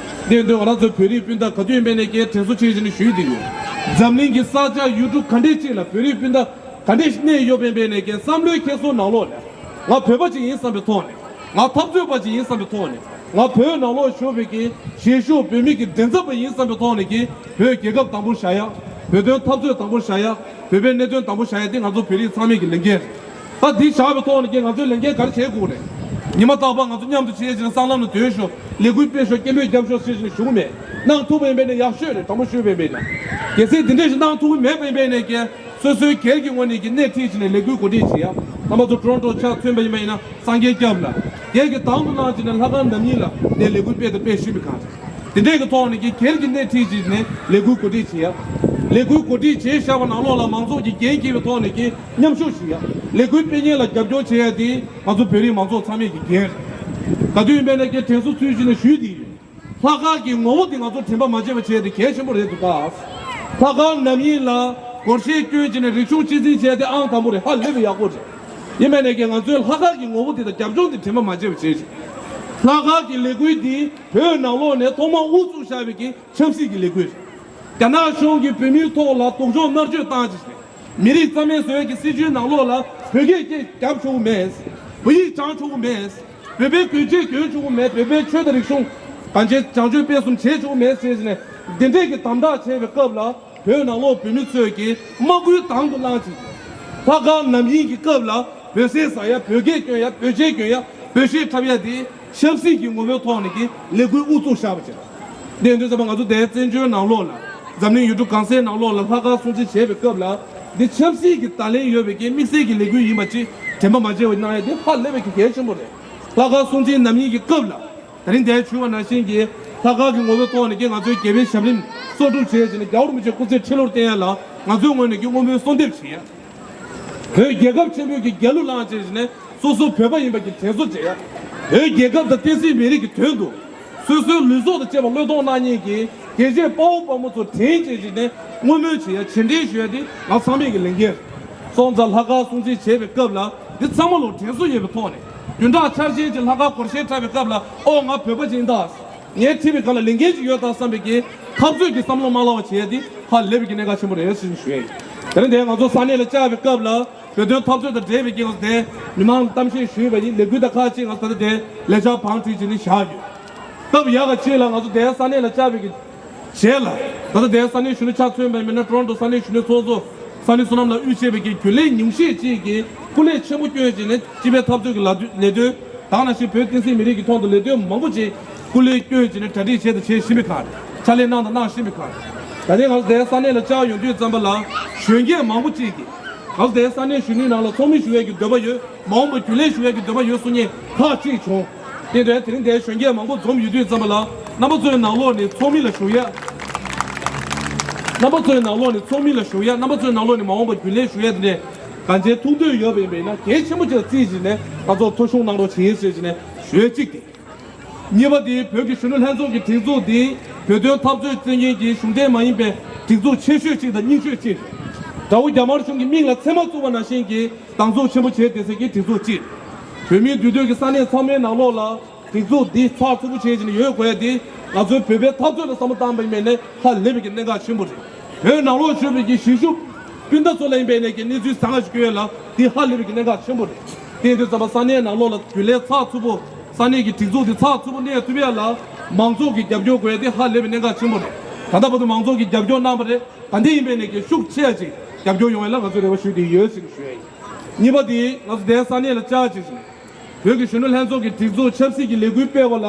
དེ་དོན་ང་རང་ཚོ་བོད་རིགས་སྤུན་ཟླ་ག་དུས་ཡིན་པའི་ནས་ཀྱི་དྲན་གསོ་ཆེ་ཞིག་ནས་ཞུས་བསྡད་ཡོད། འཛམ་གླིང་གི་ས་ཆ་ཡུལ་གྲུ་ག་འདྲས་ཅིག་ལ་བོད་རིགས་སྤུན་ཟླ་ག་འདྲས་ཤིག་གནས་ཡོད་པའི་ནས་ཀྱི་བསམ་བློའི་འཁྱེར་སོ་ནང་ལོགས་ལ། ང་བོད་པ་ཅིག་ཡིན་བསམ་པའི་ཐོག་ནས། ང་འཐབ་རྩོད་པ་ཅིག་ཡིན་བསམ་པའི་ཐོག་ནས། ང་བོད་ནང་ལོགས་བཞུགས་པའི་གི་གཞིས་བཞུགས་བོད་མི་གི་མགྲིན་ཚབ་པ་ཡིན་བསམ་པའི་ཐོག་ནས་ཀྱི་བོད་རྒྱལ་ཁབ་དང་པོ་བཞག་ཡ། བོད་དོན་འཐབ་རྩོད་དང་པོ་བཞག་ཡ། བོད་པའི་གནད་དོན་དང་པོ་བཞག་ཡ་དེ་ང་ཚོ་བོད་རིགས་ཚང་མའི་གི་ལས་འགན་རེད། ད་འདི་བཞག་པའི་ཐོག་ནས་ཀྱི་ང་ཚོའི་ལས་འགན་ག་རེ་བྱེད་དགོས་རེད། ཉི་མ་རྟག་པར་ང་ཚོ་མཉམ་དུ་བྱས་བྱས་ནས་སྲང་ལམ་ལ་སྡོད་ཤོག་ལས་འགུལ་སྤེལ་ཤོག་སྐད་འབོད་རྒྱབ་ཤོག་ཟེར་བྱས་ནས་ཞུ་གི་མེད། གནང་ཐུབ་པ་ཡིན་པས་ན་ཡག་ཤོས་རེད། དྲང་པོ་ཞུས་པ་ཡིན་པས་ན། གལ་སྲིད་འདི་འདྲས་ཞིག་གནང་ཐུབ་ཀྱི་མེད་པ་ཡིན་པས་ནས་ཀྱི་སོ་སོའི་སྒེར་གྱི་ངོས་ནས་ཀྱི་སྣེ་ཁྲིད་བྱས་ནས་ལས་འགུལ་གོ་སྒྲིག་བྱེད་ཡ། རྣམ་པ་ཚོ་ཊོ་རོན་ཊོ་ཆ་མཚོན་པ་ཡིན་པ་ཡིན་ན་སངས་རྒྱས་སྐྱབས་ལ། སྒེར་གྱི་དང་དུ་གནང་བྱས་ནས་ལྷ་ཁང་ནམ་ཉིན་ལ་དེ་ལས་འགུལ་སྤེལ་དང་སྤེལ་བཞིན་པའི་སྒང་རེད། དེ་འདྲས་ཀྱི་ཐོག་ནས་ཀྱི་སྒེར་གྱི་སྣེ་ཁྲིད་བྱས་ནས་ལས་འགུལ་གོ་སྒྲིག་བྱེད་ཡ། ལས་འགུལ་གོ་སྒྲིག་བྱས་བཞག་པ་ནང་ལོགས་ལ་མང་ཚོགས་ཀྱི་འགན་འཁྱེར་བའི་ཐོག་ནས་ཀྱི་མཉམ་ཞུགས་བྱེད་ཡ། ལས་འགུལ་སྤེལ་མཁན་ལ་རྒྱབ་སྐྱོར་བྱེད་ཡ་དེ་ང་ཚོ་བོད་རིགས་མང་ཚོགས་ཚང་མའི་གི་འགན་རེད། ག་དུས་ཡིན་པའི་ནས་ཀྱི་དྲན་གསོ་ཚུལ་བཞིན་ནས་ཞུས་ཏེ་ཡོད། ལྷག་དཀར་གྱི་ངོ་བོ་དེ་ང་ཚོ་དྲན་པ་མ་བརྗེད་པ་བྱས་ཏེ་གལ་ཆེན་པོ་རེད་འདུག་ད། ལྷག་དཀར་ནམ་ཡིན་ལ་སྒོར་གཞས་སྐྱོན་བྱས་ནས་རིག་གཞུང་གཅེས་འཛིན་བྱས་ཏེ་ཨང་དང་པོ་རེད། ཧ་ལས་པའི་ཡག་པོ་རེད། ཡིན་པའི་ནས་ཀྱི་ང་ཚོའི་ལྷག་དཀར་གྱི་ངོ་བོ་དེ་དང་རྒྱབ་ལྗོངས་དེ་དྲན་པ་མ་བརྗེད་པ་བྱས་ཤིང་། ལྷག་དཀར་གྱི་ལས་འགུལ་འདི་བོད་ནང་ལོགས་ནས་ཐོག་མར་དབུ་བཙུགས་བཞག་པའི་གི་ཆབ་སྲིད་ཀྱི་ལས་འགུལ་རེད། རྒྱ་ནག་གཞུང་གིས་བོད་མིའི་ཐོག་ལ་སྡུག་སྦྱོང་མནར་གཅོད་བཏང་བྱས་ཤིང་། མི་རིགས་རྩ་མེད་བཟོ་ཡས་ཀྱི་སྲིད་བྱུས་ནང་ལོགས་ལ་བོད་སྐད་སྐད་རྒྱབ་ཆོག་གི་མེད། བོད་ཡིག་སྦྱང་ཆོག་གི་མེད། བོད་པའི་གོས་ཆེན་གྱོན་ཆོག་གི་མེད། བོད་པའི་ཆོས་དང་རིག་གཞུང་གང་ཅི་བྱང་ཆུབ་སྤེལ་གསུམ་བྱེད་ཆོག་གི་མེད་ཟེར་ནས་འདི་འདྲས་ཀྱི་དམ་དྲག་བྱས་པའི་སྐབས་ལ། བོད་ནང་ལོགས་བོད་མི་ཚོས་ཀྱིས་དམག་སྐུལ་དང་དུ་བླངས་བྱས། ལྷག་དཀར་ནམ་ཡིན་གྱི་སྐབས་ལ་བོད་ཟས་ཟ་ཡ། བོད་སྐད་སྐྱོན་ཡ། བོད་ཆས་གྱོན་ཡ། བོད་གཞས་འཁྲབ་ཡ་དེ་ཆབ་སྲིད་ཀྱི་ངོ་བོའི་ཐོག་ནས་ཀྱི་ལས་འགུལ་དབུ་བཙུགས་བཞག་པ་བྱས། དེ་ཡིན་དུས་ཙམ་པ་ང་ཚོ་དེའི་བཙན་བྱོལ་ནང་ལོགས་ལ། འཛམ་གླིང་ཡུལ་གྲུ་གང་སའི་ནང་ལོགས་ལ་ལྷག་དཀར་སྲུང་བརྩི་བྱེད་པའི་སྐབས་ལ། འདི་ཆབ་སྲིད་ཀྱི་བརྡ་ལན་ཡོད་པའི་གི་དམིགས་བསལ་གྱི་ལས་འགུལ་ཡིན་པ་ཅིག་དྲན་པ་མ་བརྗེད་པ་གནང་ཡ་དེ་ཧ་ལས་པའི་གི་གལ་ཆེན་པོ་རེད། ལྷག་དཀར་སྲུང་བརྩིའི་ནམ་ཡིན་གྱི་སྐབས་ལ། ད་རིང་འདིར་ཞུས་པ་ནང་བཞིན་གྱི་ལྷག་དཀར་གྱི་ངོ་བོའི་ཐོག་ནས་ཀྱི་ང་ཚོའི་རྒྱལ་བའི་ཞབས་རིམ་གསོག་སྒྲུབ་བྱས་བྱས་ནས་རྒྱལ་བ་རིན་པོ་ཆེ་སྐུ་ཚེ་ཁྲི་ལོར་བརྟན་ཡ་ལ་ང་ཚོའི་ངོས་ནས་ཀྱི་བསྔོ་སྨོན་གསོལ་འདེབས་བྱེད་ཡ། བོད་རྒྱལ་ཁབ་ཆེན་པོའི་གི་རྒྱལ་གླུ་བླངས་བྱས་བྱས་ནས་སོ་སོ་བོད་པ་ཡིན་པ་གི་དྲན་གསོ་བྱེད་ཡ། བོད་རྒྱལ་ཁབ་དང་བསྟན་སྲིད་མི་རིགས་ཀྱི་དོན་དུ། སོ་སོའི་ལུས་སྲོག་དང་བཅས་པ་བློས་གཏོང་གནང་མཁན་གྱི་རྒྱལ་གཅེས་དཔའ་བོ་དཔའ་མོ་ཚོ་དྲན་བྱས་བྱས་ནས་བསྔོ་སྨོན་བྱེད་ཡ། རྗེས་དྲན་ཞུ་ཡ་དེ་ང་ཚང་མའི་གི་ལས་འགན་རེད། སོང་ཙང་ལྷག་དཀར་སྲུང་བརྩི་བྱེད་པའི་སྐབས་ལ་འདི་ཚང་མ་ལ་དྲན་གསོ་ཡོད་པའི་ཐོག་ནས། བདུན་ཕྲག་འཆར་ཅན་གྱི་ལྷག་དཀར་སྒོར་གཞས་འཁྲབ་པའི་སྐབས་ལ། ཨོ་ང་བོད་པ་ཅིག་ཡིན་ད། ངས་ཁྲིད་པའི་སྒང་ལ་ལས་འགན་ཅིག་ཡོད་ད་བསམ་པའི་གི་འཐབ་རྩོད་ཀྱི་བསམ་བློ་མ་བསླང་བ་བྱས་ཏེ་ཧ་ལས་པའི་གི་གནད་འགག་ཆེན་པོ་རེད་ཟེར་ནས་ཞུ་ཡ་ཡིན། དེ་རིང་འདིར་ང་ཚོ་ས་གནས་ལ་བཅར་བའི་སྐབས་ལ་བོད་དོན་འཐབ་རྩོད་དང་འབྲེལ་བའི་གི་ང་ཚོ་དེ་མི་མང་གཏམ་བཤད་ཞུས་པ་ཡིན། ལས་འགུལ་དང་ཁག་ཅིག་ང་ཚོ་ད་ལྟ་དེ་ལས་འཆར་བང་བསྒྲིགས་བྱས་ནས་བཞག་ཡོད། སྐབས་ཡག་ག་ཅིག་ལ་ང་ཚོ་དེ་ས་གནས་ལ་བཅར་བའི་གི་རྗེས་ལ། ད་ལྟ་དེ་ས་གནས་གཞོན་ནུ་ཆ་མཚོན་པ་ཡིན་ན་ཊོ་རོན་ཊོ་ས་གནས་གཞོན་ནུ་ཚོགས་གཙོ། ས་གནས་བསོད་ནམས་ལགས་དབུས་བྱས་པའི་གི་རྒྱུན་ལས་ཉུང་ཤས་ཅིག་གིས་སྐུ་ལས་ཆེན་པོ་བསྐྱོན་བྱས་ནས་སྤྱི་པའི་འཐབ་རྩོད་ཀྱི་ལས་དོན་ལས་དོན་དང་ནང་བཞིན་བོད་བསྟན་སྲིད་མི་རིགས་ཀྱི་ཐོག་ཏུ་ལས་དོན་མང་པོ་ཅིག་སྐུ་ལས་བསྐྱོན་བྱས་ནས་གྲ་སྒྲིག་བྱས་དང་བྱེད་བཞིན་པའི་ཁར། ཕྱག་ལས་གནང་དང་གནང་བཞིན་པའི་ཁར། ད་ལྟའི་ང་ཚོ་དེ་ས་གནས་ལ་བཅར་ཡོང་དུས་ཙམ་པ་ལ་གཞོན་སྐྱེས་མང་པོ་ཅིག་གིས་ང་ཚོ་དེ་ས་གནས་གཞོན་ནུའི་ནང་ལ་ཚོགས་མི་ཞུགས་ཡས་ཀྱི་འདོད་པ་ཡོད། མ་འོངས་པར་རྒྱུན་ལས་ཞུགས་ཡས་ཀྱི་འདོད་པ་ཡོད་གསུང་མཁན་ཁག་ཅིག་བྱུང་། དེ་འདྲའི་དེ་རིང་འདིར་གཞོན་སྐྱེས་མང་པོ་འཛོམས་ཡོད་དུས་ཙམ་པ་ལ་རྣམ་པ་ཚོའི་ནང་ལོགས་ནས་ཚོགས་མི་ལ་ཞུགས་ཡ། རྣམ་པ་ཚོའི་ནང་ལོགས་ནས་ཚོགས་མི་ལ་ཞུགས་ཡ། རྣམ་པ་ཚོའི་ནང་ལོགས་ནས་མ་འོངས་པར་རྒྱུན་ལས་ཞུགས་ཡ་དེ་འདྲས་གང་ཅིའི་ཐུགས་འདོད་ཡོད་པ་ཡིན་པ་ཡིན་ན་གལ་ཆེན་པོ་ཅིག་ལ་བརྩིས་བྱས་ནས་ང་ཚོར་ཐུགས་ཤུགས་གནང་རོགས་བྱེད་ཟེར་བྱས་ནས་ཞུ་ཡ་གཅིག་དེ། གཉིས་པ་དེ་བོད་ཀྱི་གཞོན་ནུ་ལྷན་ཚོགས་ཀྱི་སྒྲིག་འཛུགས་འདི་བོད་དོན་འཐབ་རྩོད་བཙན་གྱིས་གཞུང་འབྲེལ་མ་ཡིན་པའི་སྒྲིག་འཛུགས་ཆེ་ཤོས་གཅིག་དང་རྙིང་ཤོས་གཅིག་རེད། དགྲ་བོ་རྒྱ་དམར་གཞུང་གི་མིག་ལ་མཚན་མ་བཙུགས་པ་ནང་བཞིན་གྱི་སྡང་ཟུག་ཆེན་པོ་བྱས་བསྡད་སའི་གི་སྒྲིག་འཛུགས་གཅིག། བོད་མིའི་འདུས་སྡོད་ཀྱི་ས་གནས་ཚང་མའི་ནང་ལོགས་ལ་སྒྲིག་འཛུགས་འདི་ཚགས་ཚུད་པོ་བྱས་བྱས་ནས་ཡོད་དགོས་ཡ་དེ་ང་ཚོའི་བོད་པའི་འཐབ་རྩོད་ལ་བསམ་བློ་བཏང་བ་ཡིན་པས་ནས་ཧ་ལས་པའི་གི་གནད་འགག་ཆེན་པོ་རེད། བོད་ནང་ལོགས་བཞུགས་པའི་གི་གཞིས་བཞུགས་སྤུན་ཟླ་ཚོ་ལ་ཡིན་པས་ནས་ཀྱི་གནས་ཚུལ་བཟང་ང་ཞིག་སྐྱོན་ཡ་ལ་འདི་ཧ་ལས་པའི་གི་གནད་འགག་ཆེན་པོ་རེད། དེ་ཡིན་དུས་ཙམ་པ་ས་གནས་ནང་ལོགས་ལ་རྒྱུན་ལས་ཚགས་ཚུད་པོ། ས་གནས་ཀྱི་སྒྲིག་འཛུགས་དེ་ཚགས་ཚུད་པོ་གནས་ཐུབ་ཡ་ལ་མང་ཚོགས་ཀྱི་རྒྱབ་སྐྱོར་དགོས་ཡ་དེ་ཧ་ལས་པའི་གནད་འགག་ཆེན་པོ་རེད། ད་ལྟ་བར་དུ་མང་ཚོགས་ཀྱི་རྒྱབ་སྐྱོར་གནང་བ་རེད། ད་ལྟ་ཡིན་པས་ནས་ཀྱི་ཤུགས་ཆེ་ཡ་ཅིག་རྒྱབ་སྐྱོར་ཡོང་ཡ་ལ་ང་ཚོས་རེ་བ་ཞུ་བསྡད་ཡོད་ཟེར་ནས་ཞུ་ཡ་ཡིན། གཉིས་པ་དེ་ང་ཚོ་དེ་ས་གནས་ལ་བཅར་བྱས་ཤིང་། བོད་ཀྱི་གཞོན་ནུ་ལྷན་ཚོགས་ཀྱི་སྒྲིག་འཛུགས་ཆབ་སྲིད་ཀྱི་ལས་འགུལ་སྤེལ་བ་ལ་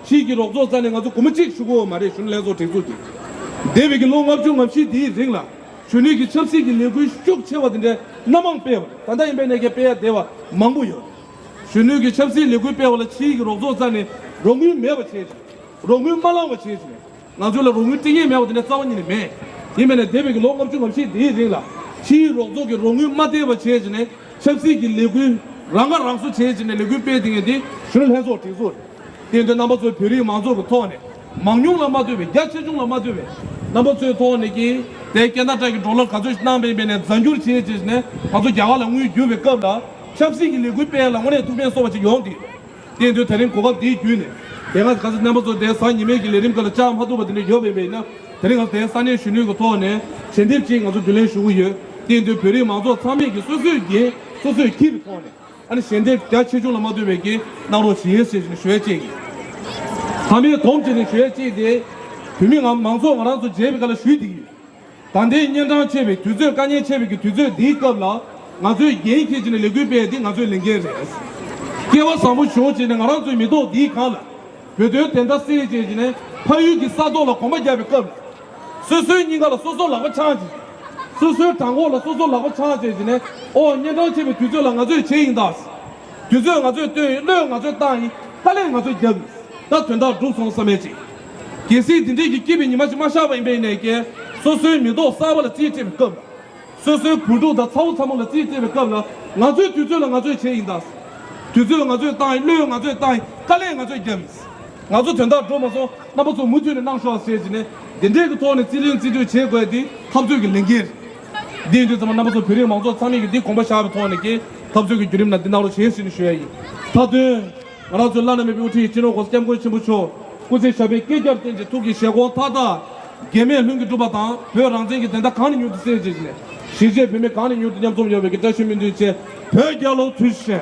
ཕྱིའི་གི་རོགས་ཚོགས་རྩ་ནས་ང་ཚོ་སྒོར་མོ་གཅིག་ཞུ་གི་ཡོད་མ་རེད། གཞོན་ནུ་ལྷན་ཚོགས་སྒྲིག་འཛུགས་ཀྱིས། འདས་པའི་གི་ལོ་ལྔ་བཅུ་ང་བཞི་དེའི་རིང་ལ་གཞོན་ནུའི་གི་ཆབ་སྲིད་ཀྱི་ལས་འགུལ་ཤུགས་ཆེ་བ་དེ་འདྲའི་སྣ་མང་སྤེལ་བ་རེད། ད་ལྟ་ཡིན་པའི་ནས་ཀྱི་སྤེལ་ཡ་བདེ་བ་མང་པོ་ཡོད། གཞོན་ནུའི་གི་ཆབ་སྲིད་ལས་འགུལ་སྤེལ་བ་ལ་ཕྱིའི་གི་རོགས་ཚོགས་རྩ་ནས་རོགས་དངུལ་མེད་པ་བྱས་ཤིང་། རོགས་དངུལ་མ་བླངས་པ་བྱས་ཤིང་། ང་ཚོ་ལ་རོགས་དངུལ་སྤྲད་མཁན་མེད་པ་དེ་འདྲ་རྩ་བ་ཉིད་ནས་མེད། ཡིན་པས་ན་འདས་པའི་གི་ལོ་ལྔ་བཅུ་ང་བཞི་དེའི་རིང་ལ་ཕྱིའི་རོགས་ཚོགས་ཀྱི་རོགས་དངུལ་མ་སྟེར་བ་བྱས་བྱས་ནས་ཆབ་སྲིད་ཀྱི་ལས་འགུལ་རང་ཁ་རང་གསོ་བྱས་བྱས་ནས་ལས་འགུལ་སྤེལ་བསྡད་མཁན་དེ་གཞོན་ནུ་ལྷན་ཚོགས་སྒྲིག་འཛུགས་རེད། དེ་ཡིན་དུས་རྣམ་པ་ཚོས་བོད་རིགས་མང་ཚོགས་ཀྱི་ཐོག་ནས་མང་ཉུང་ལ་མ་ལྟོས་པའི་རྒྱ་ཆེ་ཆུང་ལ་མ་ལྟོས་པའི་རྣམ་པ་ཚོའི་ཐོག་ནས་ཀྱི་དེ་ཀེ་ན་ཌ་གི་ཌོ་ལར་ག་ཚོད་ཞིག་གནང་བ་ཡིན་པས་ནས་རྫ་འགྱུར་བྱས་བྱས་ནས་ང་ཚོ་རྒྱ་གར་ལ་དངུལ་བསྒྱུར་བའི་སྐབས་ལ་ཆབ་སྲིད་ཀྱི་ལས་འགུལ་སྤེལ་ཡ་ལ་དངོས་གནས་ཐུགས་ཕན་གསོས་པ་ཅིག་ཡོང་དེ་ཡོད། དེ་ཡིན་དུས་དེ་རིང་གོ་སྐབས་འདིའི་བརྒྱུད་ནས་དེ་སྔ་ག་ཚོད་རྣམ་པ་ཚོ་དེ་གཟའ་ཉི་མའི་གི་ལས་རིམ་ཁག་ལ་བཅར་མ་ཐུབ་པ་དེ་འདྲ་ཡོད་པ་ཡིན་ན་དེ་རིང་ང་ཚོ་དེ་ས་གནས་གཞོན་ནུའི་གི་ཐོག་ནས་ཞལ་འདེབས་ཅིག་ང་ཚོ་བསྡུ་ལེན་ཞུ་གི་ཡོད། དེ་ཡིན་དུས་བོད་རིགས་མང་ཚོགས་ཚང་མས་ཀྱི་སོ་སོའི་འགན་སོ་སོས་འཁྱེར་བའི་ཐོག་ནས་ཨ་ནི་ཞལ་འདེབས་རྒྱ་ཆེ་ཆུང་ལ་མ་ལྟོས་པའི་གི་གནང་རོགས་བྱེད་ཟེར་ཞུ་ཡ་གཅིག་ཡིན། ཚང་མས་དོམ་བྱས་ནས་ཞུ་ཡ་གཅིག་དེ་བོད་མི་ང་མང་ཚོགས་ང་རང་ཚོ་མཇལ་བའི་སྐབས་ལ་ཞུས་བསྡད་ཀྱི་ཡོད། ད་ལྟའི་གཉན་འཕྲང་ཆེ་བའི་དུས་ཚོད་དཀའ་ངལ་ཆེ་བའི་གི་དུས་ཚོད་འདིའི་སྐབས་ལ་ང་ཚོས་འགན་འཁྱེར་བྱས་ནས་ལས་འགུལ་སྤེལ་ཡ་འདི་ང་ཚོའི་ལས་འགན་རེད། སྐལ་བ་བཟང་པོ་བྱུང་བྱས་ནས་ང་རང་ཚོའི་མི་ཐོག་འདིའི་སྒང་ལ་བོད་དོན་བདེན་མཐའ་གསལ་བྱས་བྱས་ནས་ཕ་ཡུལ་གྱི་ས་ཐོག་ལ་གོམ་པ་རྒྱག་པའི་སྐབས་ལ་སོ་སོའི་སྙིང་ག་ལ་སོ་སོ་ལག་པ་འཆང་བྱས་སོ་སོའི་བྲང་ཁོག་ལ་སོ་སོ་ལག་པ་འཆང་བྱས་བྱས་ནས་ཨོ་གཉན་འཕྲང་ཆེ་བའི་དུས་ཚོད་ལ་ང་ཚོས་བྱས་ཡིན་ད། དུས་ཚོད་ང་ཚོས་བཏོན་ཡིན། བློས་ང་ཚོས་བཏང་ཡིན། དཀའ་ལས་ང་ཚོས་བརྒྱབ་ཡིན། ད་དོན་དག་འགྲུབ་སོང་བསམ་ཡས་ཅིག་གལ་སྲིད་འདི་འདྲས་ཀྱི་སྐྱིད་པའི་ཉི་མ་ཞིག་མ་ཤར་བ་ཡིན་པའི་ནས་ཀྱི་སོ་སོའི་མི་ཐོག་གསར་པ་ལ་རྩིས་སྤྲད་པའི་སྐབས་ལ། སོ་སོའི་བུ་ཕྲུག་དང་ཚ་བོ་ཚ་མོ་ལ་རྩིས་སྤྲད་པའི་སྐབས་ལ་ང་ཚོའི་དུས་ཚོད་ལ་ང་ཚོས་བྱས་ཡིན་ད། དུས་ཚོད་ང་ཚོས་བཏང་ཡིན། བློས་ང་ཚོས་བཏང་ཡིན། དཀའ་ལས་ང་ཚོས་བརྒྱབ་ཡིན། ང་ཚོ་དོན་དག་འགྲུབ་མ་སོང་། རྣམ་པ་ཚོ་མུ་མཐུད་ནས་གནང་ཤོག་ཟེར་གྱི་ནས་འདི་འདྲས་ཀྱི་ཐོག་ནས་རྩིས་ལེན་རྩིས་སྤྲོད་བྱེད་དགོས་ཡ་འདི་འཐབ་རྩོད་ཀྱི་ལས་འགན་རེད། འདི་ཡིན་དུས་ཙམ་པ་རྣམ་པ་ཚོ་བོད་རིགས་མང་ཚོགས་ཚང་མས་ཀྱི་འདི་དགོངས་པ་བཞག་པའི་ཐོག་ནས་ཀྱི་འཐབ་རྩོད་ཀྱི་བརྒྱུད་རིམ་ནང་འདི་གནང་རོགས་བྱེད་ཟེར་ནས་ཞུ་ཡ་ཡིན། མཐའ་དོན། ང་རང་ཚོའི་བླ་ན་མེད་པའི་དབུ་ཁྲིད་སྤྱི་ནོར་༸གོང་ས་༸སྐྱབས་མགོན་ཆེན་པོ་མཆོག་སྐུ་ཚེ་ཞབས་པད་བསྐལ་བརྒྱར་བརྟན་ཅིང་ཐུགས་ཀྱི་བཞེད་དགོངས་མཐའ་དག་འགལ་མེད་ལྷུན་གྱིས་གྲུབ་པ་དང་། བོད་རང་བཙན་གྱི་བདེན་མཐའ་གང་ནས་མྱུར་དུ་གསལ་བྱེད་ཅིང་། གཞིས་བྱེས་བོད་མི་གང་ནས་མྱུར་དུ་མཉམ་འཛོམས་ཡོང་བའི་གི་བཀྲ་ཤིས་སྨོན་འདུན་བཅས། བོད་རྒྱལ་ལོ། ཐུགས་རྗེ་ཆེ།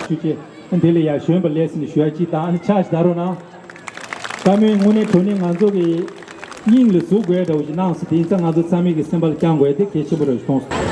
ཐུགས་རྗེ་ཆེ། འདི་ལ་ཡ་བཞོན་པ་ལས་ཟིན་ཞུ་ཡ་ཅིག་དང་ཕྱག་ཞིག་ད་རོགས་གནང་། བཀའ་མོལ་དངོས་གནས་དྲང་གནས་ང་ཚོ་གི་སྙིང་ལ་ཟུག་དགོས་འདྲ་བོ་ཞིག་གནང་སོང་། དེ་ཡིན་ཙང་ང་ཚོ་ཚང་མས་ཀྱི་སེམས་པ་ལ་བཅངས་དགོས་དེ་གལ་ཆེན་པོ་རེད་མཐོང་སོང་།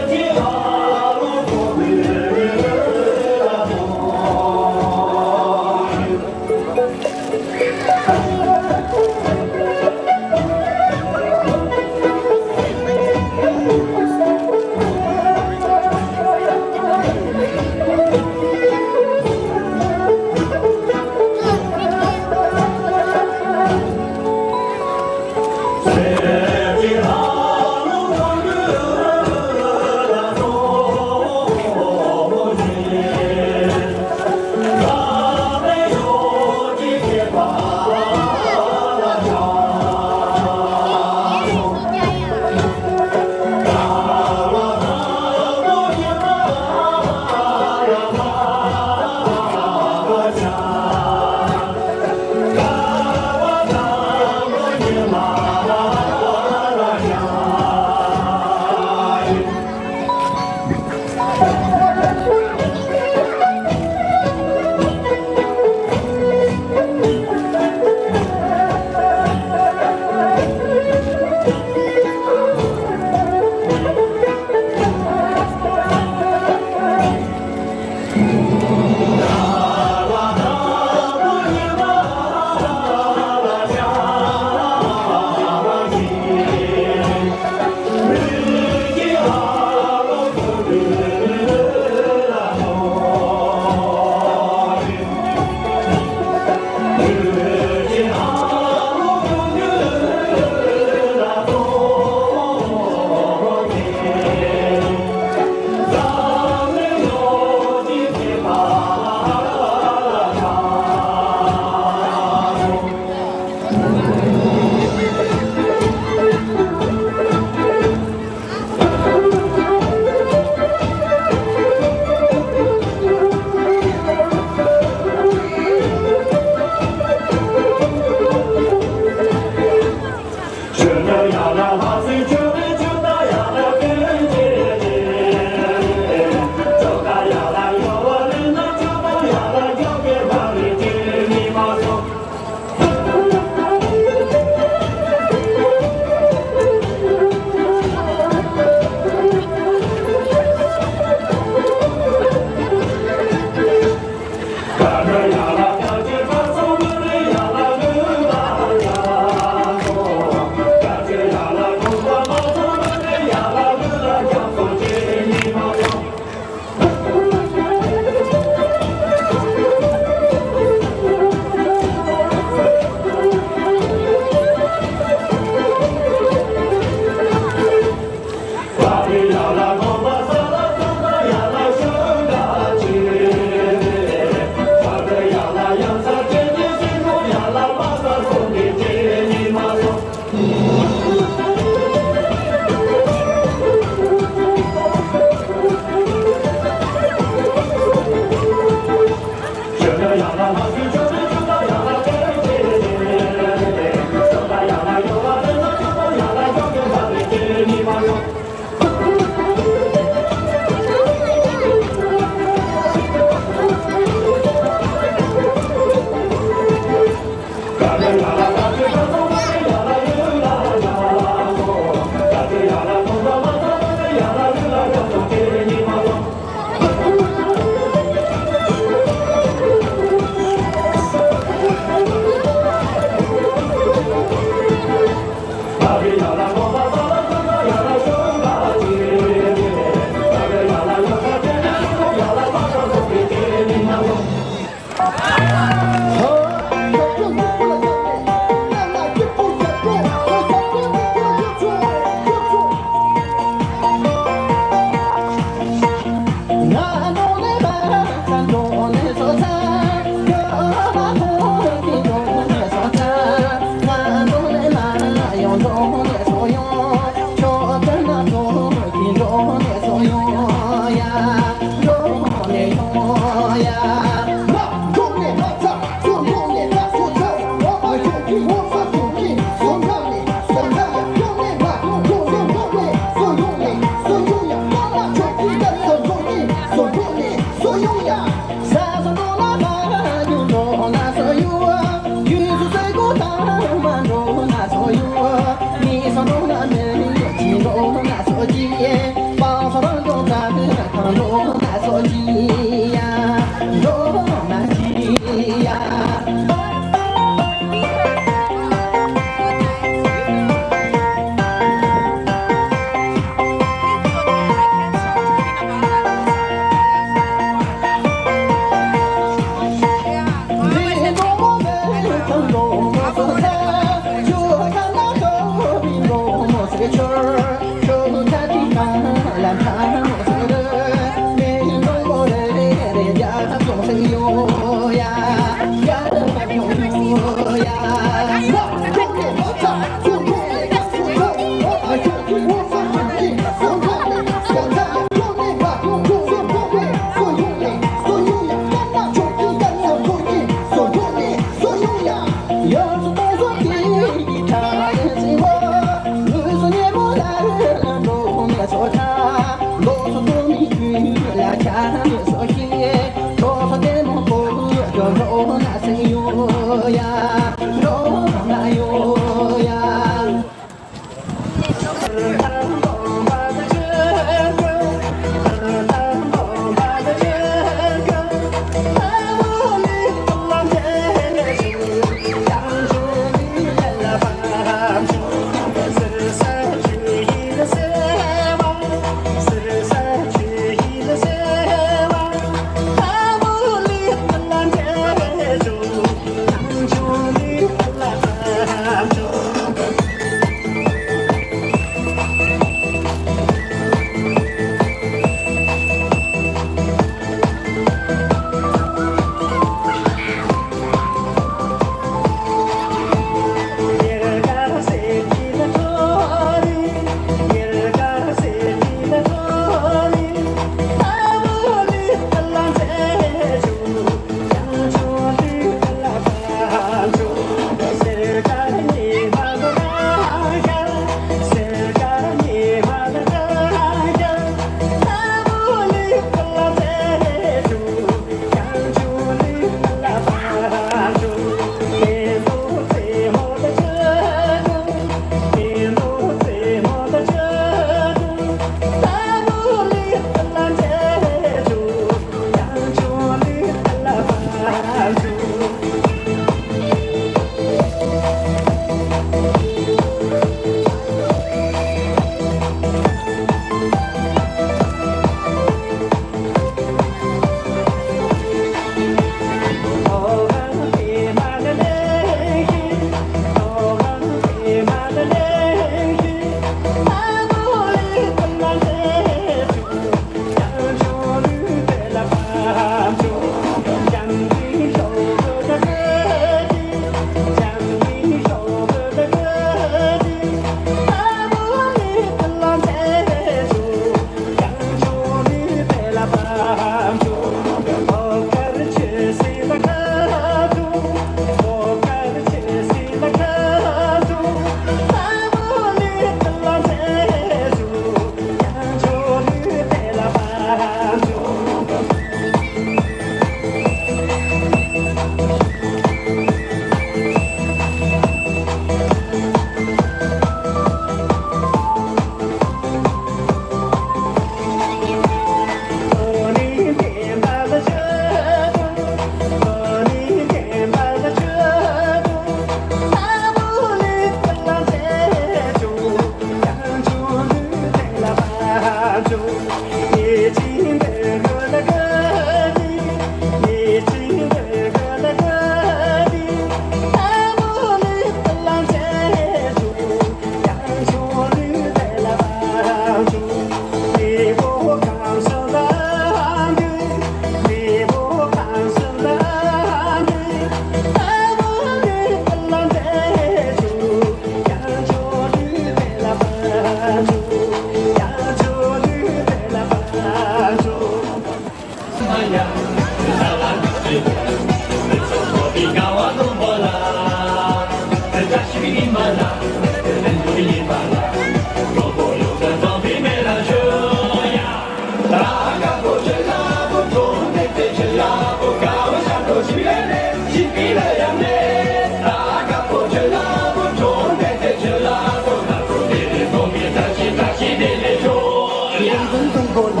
ལུང་སྟོན་དང་པོ་ལ།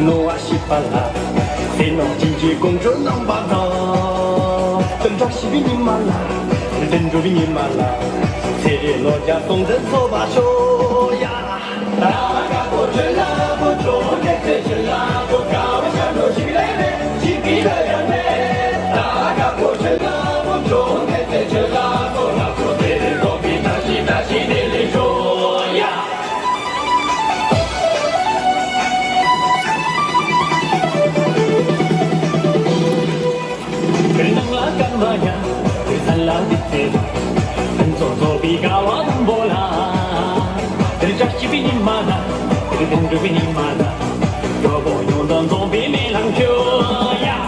ནོར་བ་ཤེས་པ་ལ། ཟས་ནོར་སྦྱིན་གྱི་དགོངས་བརྗོད་གནང་བ་དང་། དེ་འདྲ་ཞིག་པའི་ཉི་མ་ལ། དེ་འགྲོ་བའི་ཉི་མ་ལ། ཚེ་རིང་ལོ་བརྒྱ་སྟོང་ལྡན་ཚོགས་པར་ཤོག་ཡ། ནང་ལ་སྐར་མ་ཡ། ས་ལ་འདི་ཚེ། ཕུན་སུམ་ཚོགས་པའི་དགའ་བ་དང་པོ་ལ། དེར་བཅའ་སྤྱི་པའི་ཉི་མ་ལ། དེར་དོན་གྲུབ་པའི་ཉི་མ་ལ། གྲོགས་པོ་ཡོངས་དང་འཛོམས་པའི་སྨོན་ལམ་ཞུ་ཡ།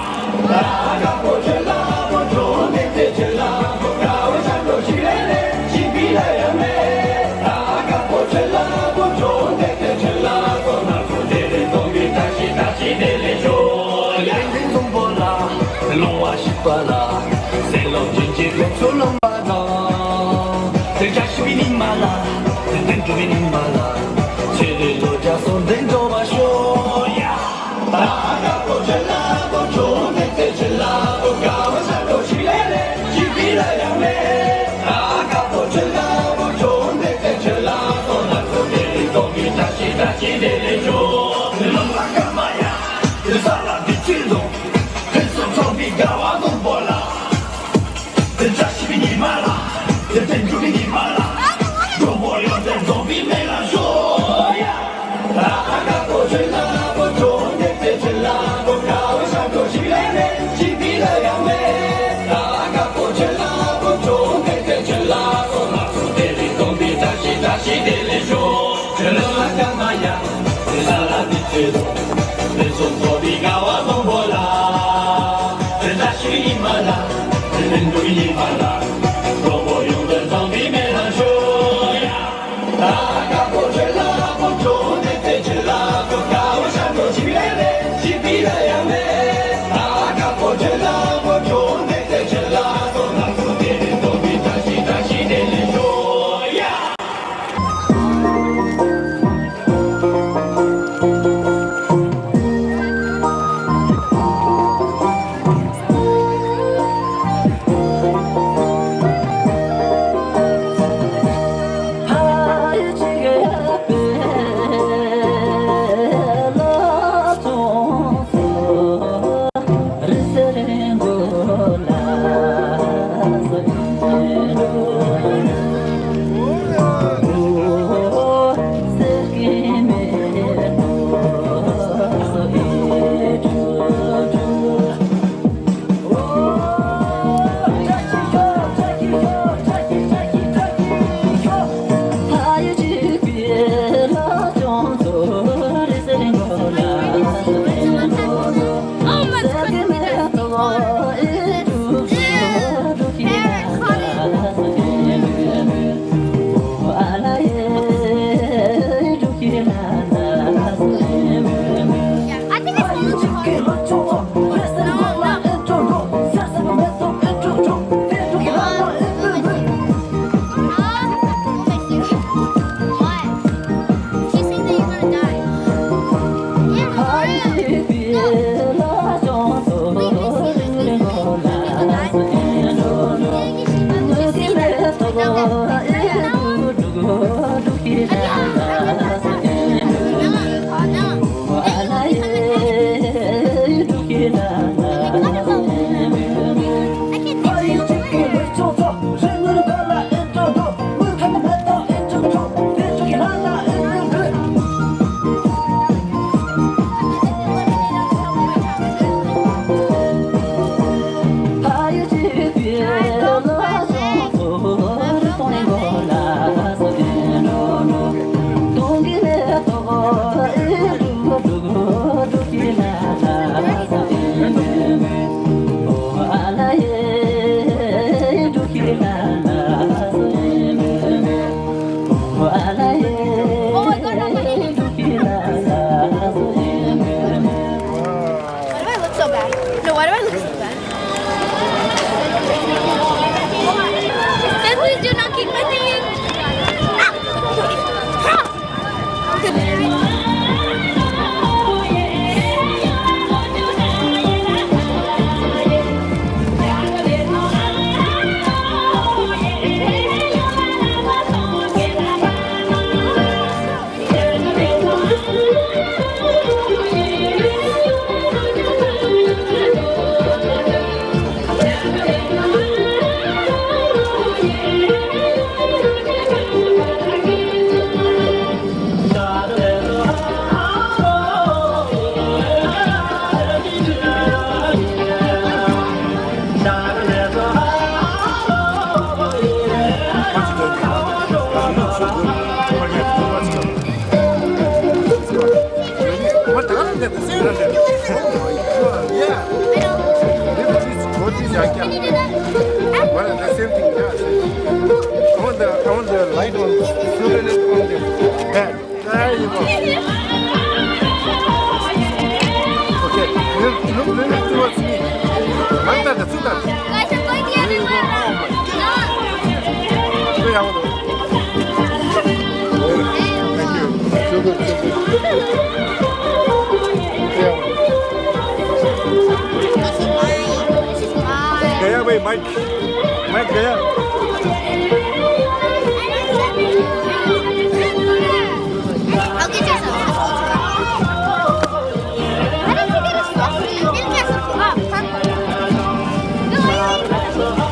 ལུང་བ་ཤེས་པ་ལ། ཟས་ནོར་སྦྱིན་གྱི་དགོངས་བརྗོད་གནང་བ་དང་། དེར་བཅའ་སྤྱི་པའི་ཉི་མ་ལ། དེར་དོན་གྲུབ་པའི་ཉི་མ་ལ། ཚེ་རིང་ལོ་བརྒྱ་སྟོང་ལྡན་འགྲོ་བར་ཤོག་ཡ། དེར་བཅའ་སྤྱི་པའི་ཉི་མ་ལ། དེར་དོན་གྲུབ་པའི་ཉི་མ་ལ། གྲོགས་པོ་ཡོངས་དང་འཛོམས་པའི་སྨོན་ལམ་ཞུ་ཡ། There you go. Okay, look, look, look towards me. Mangta da, suta. Guys, I'm going the other way around. Thank you. So good, so good. Yeah. This is mine. This is mine. Gaya bhai, Mike. Mike, gaya. I'll get you some. Why did you get a selfie? Didn't get a selfie. Oh, purple.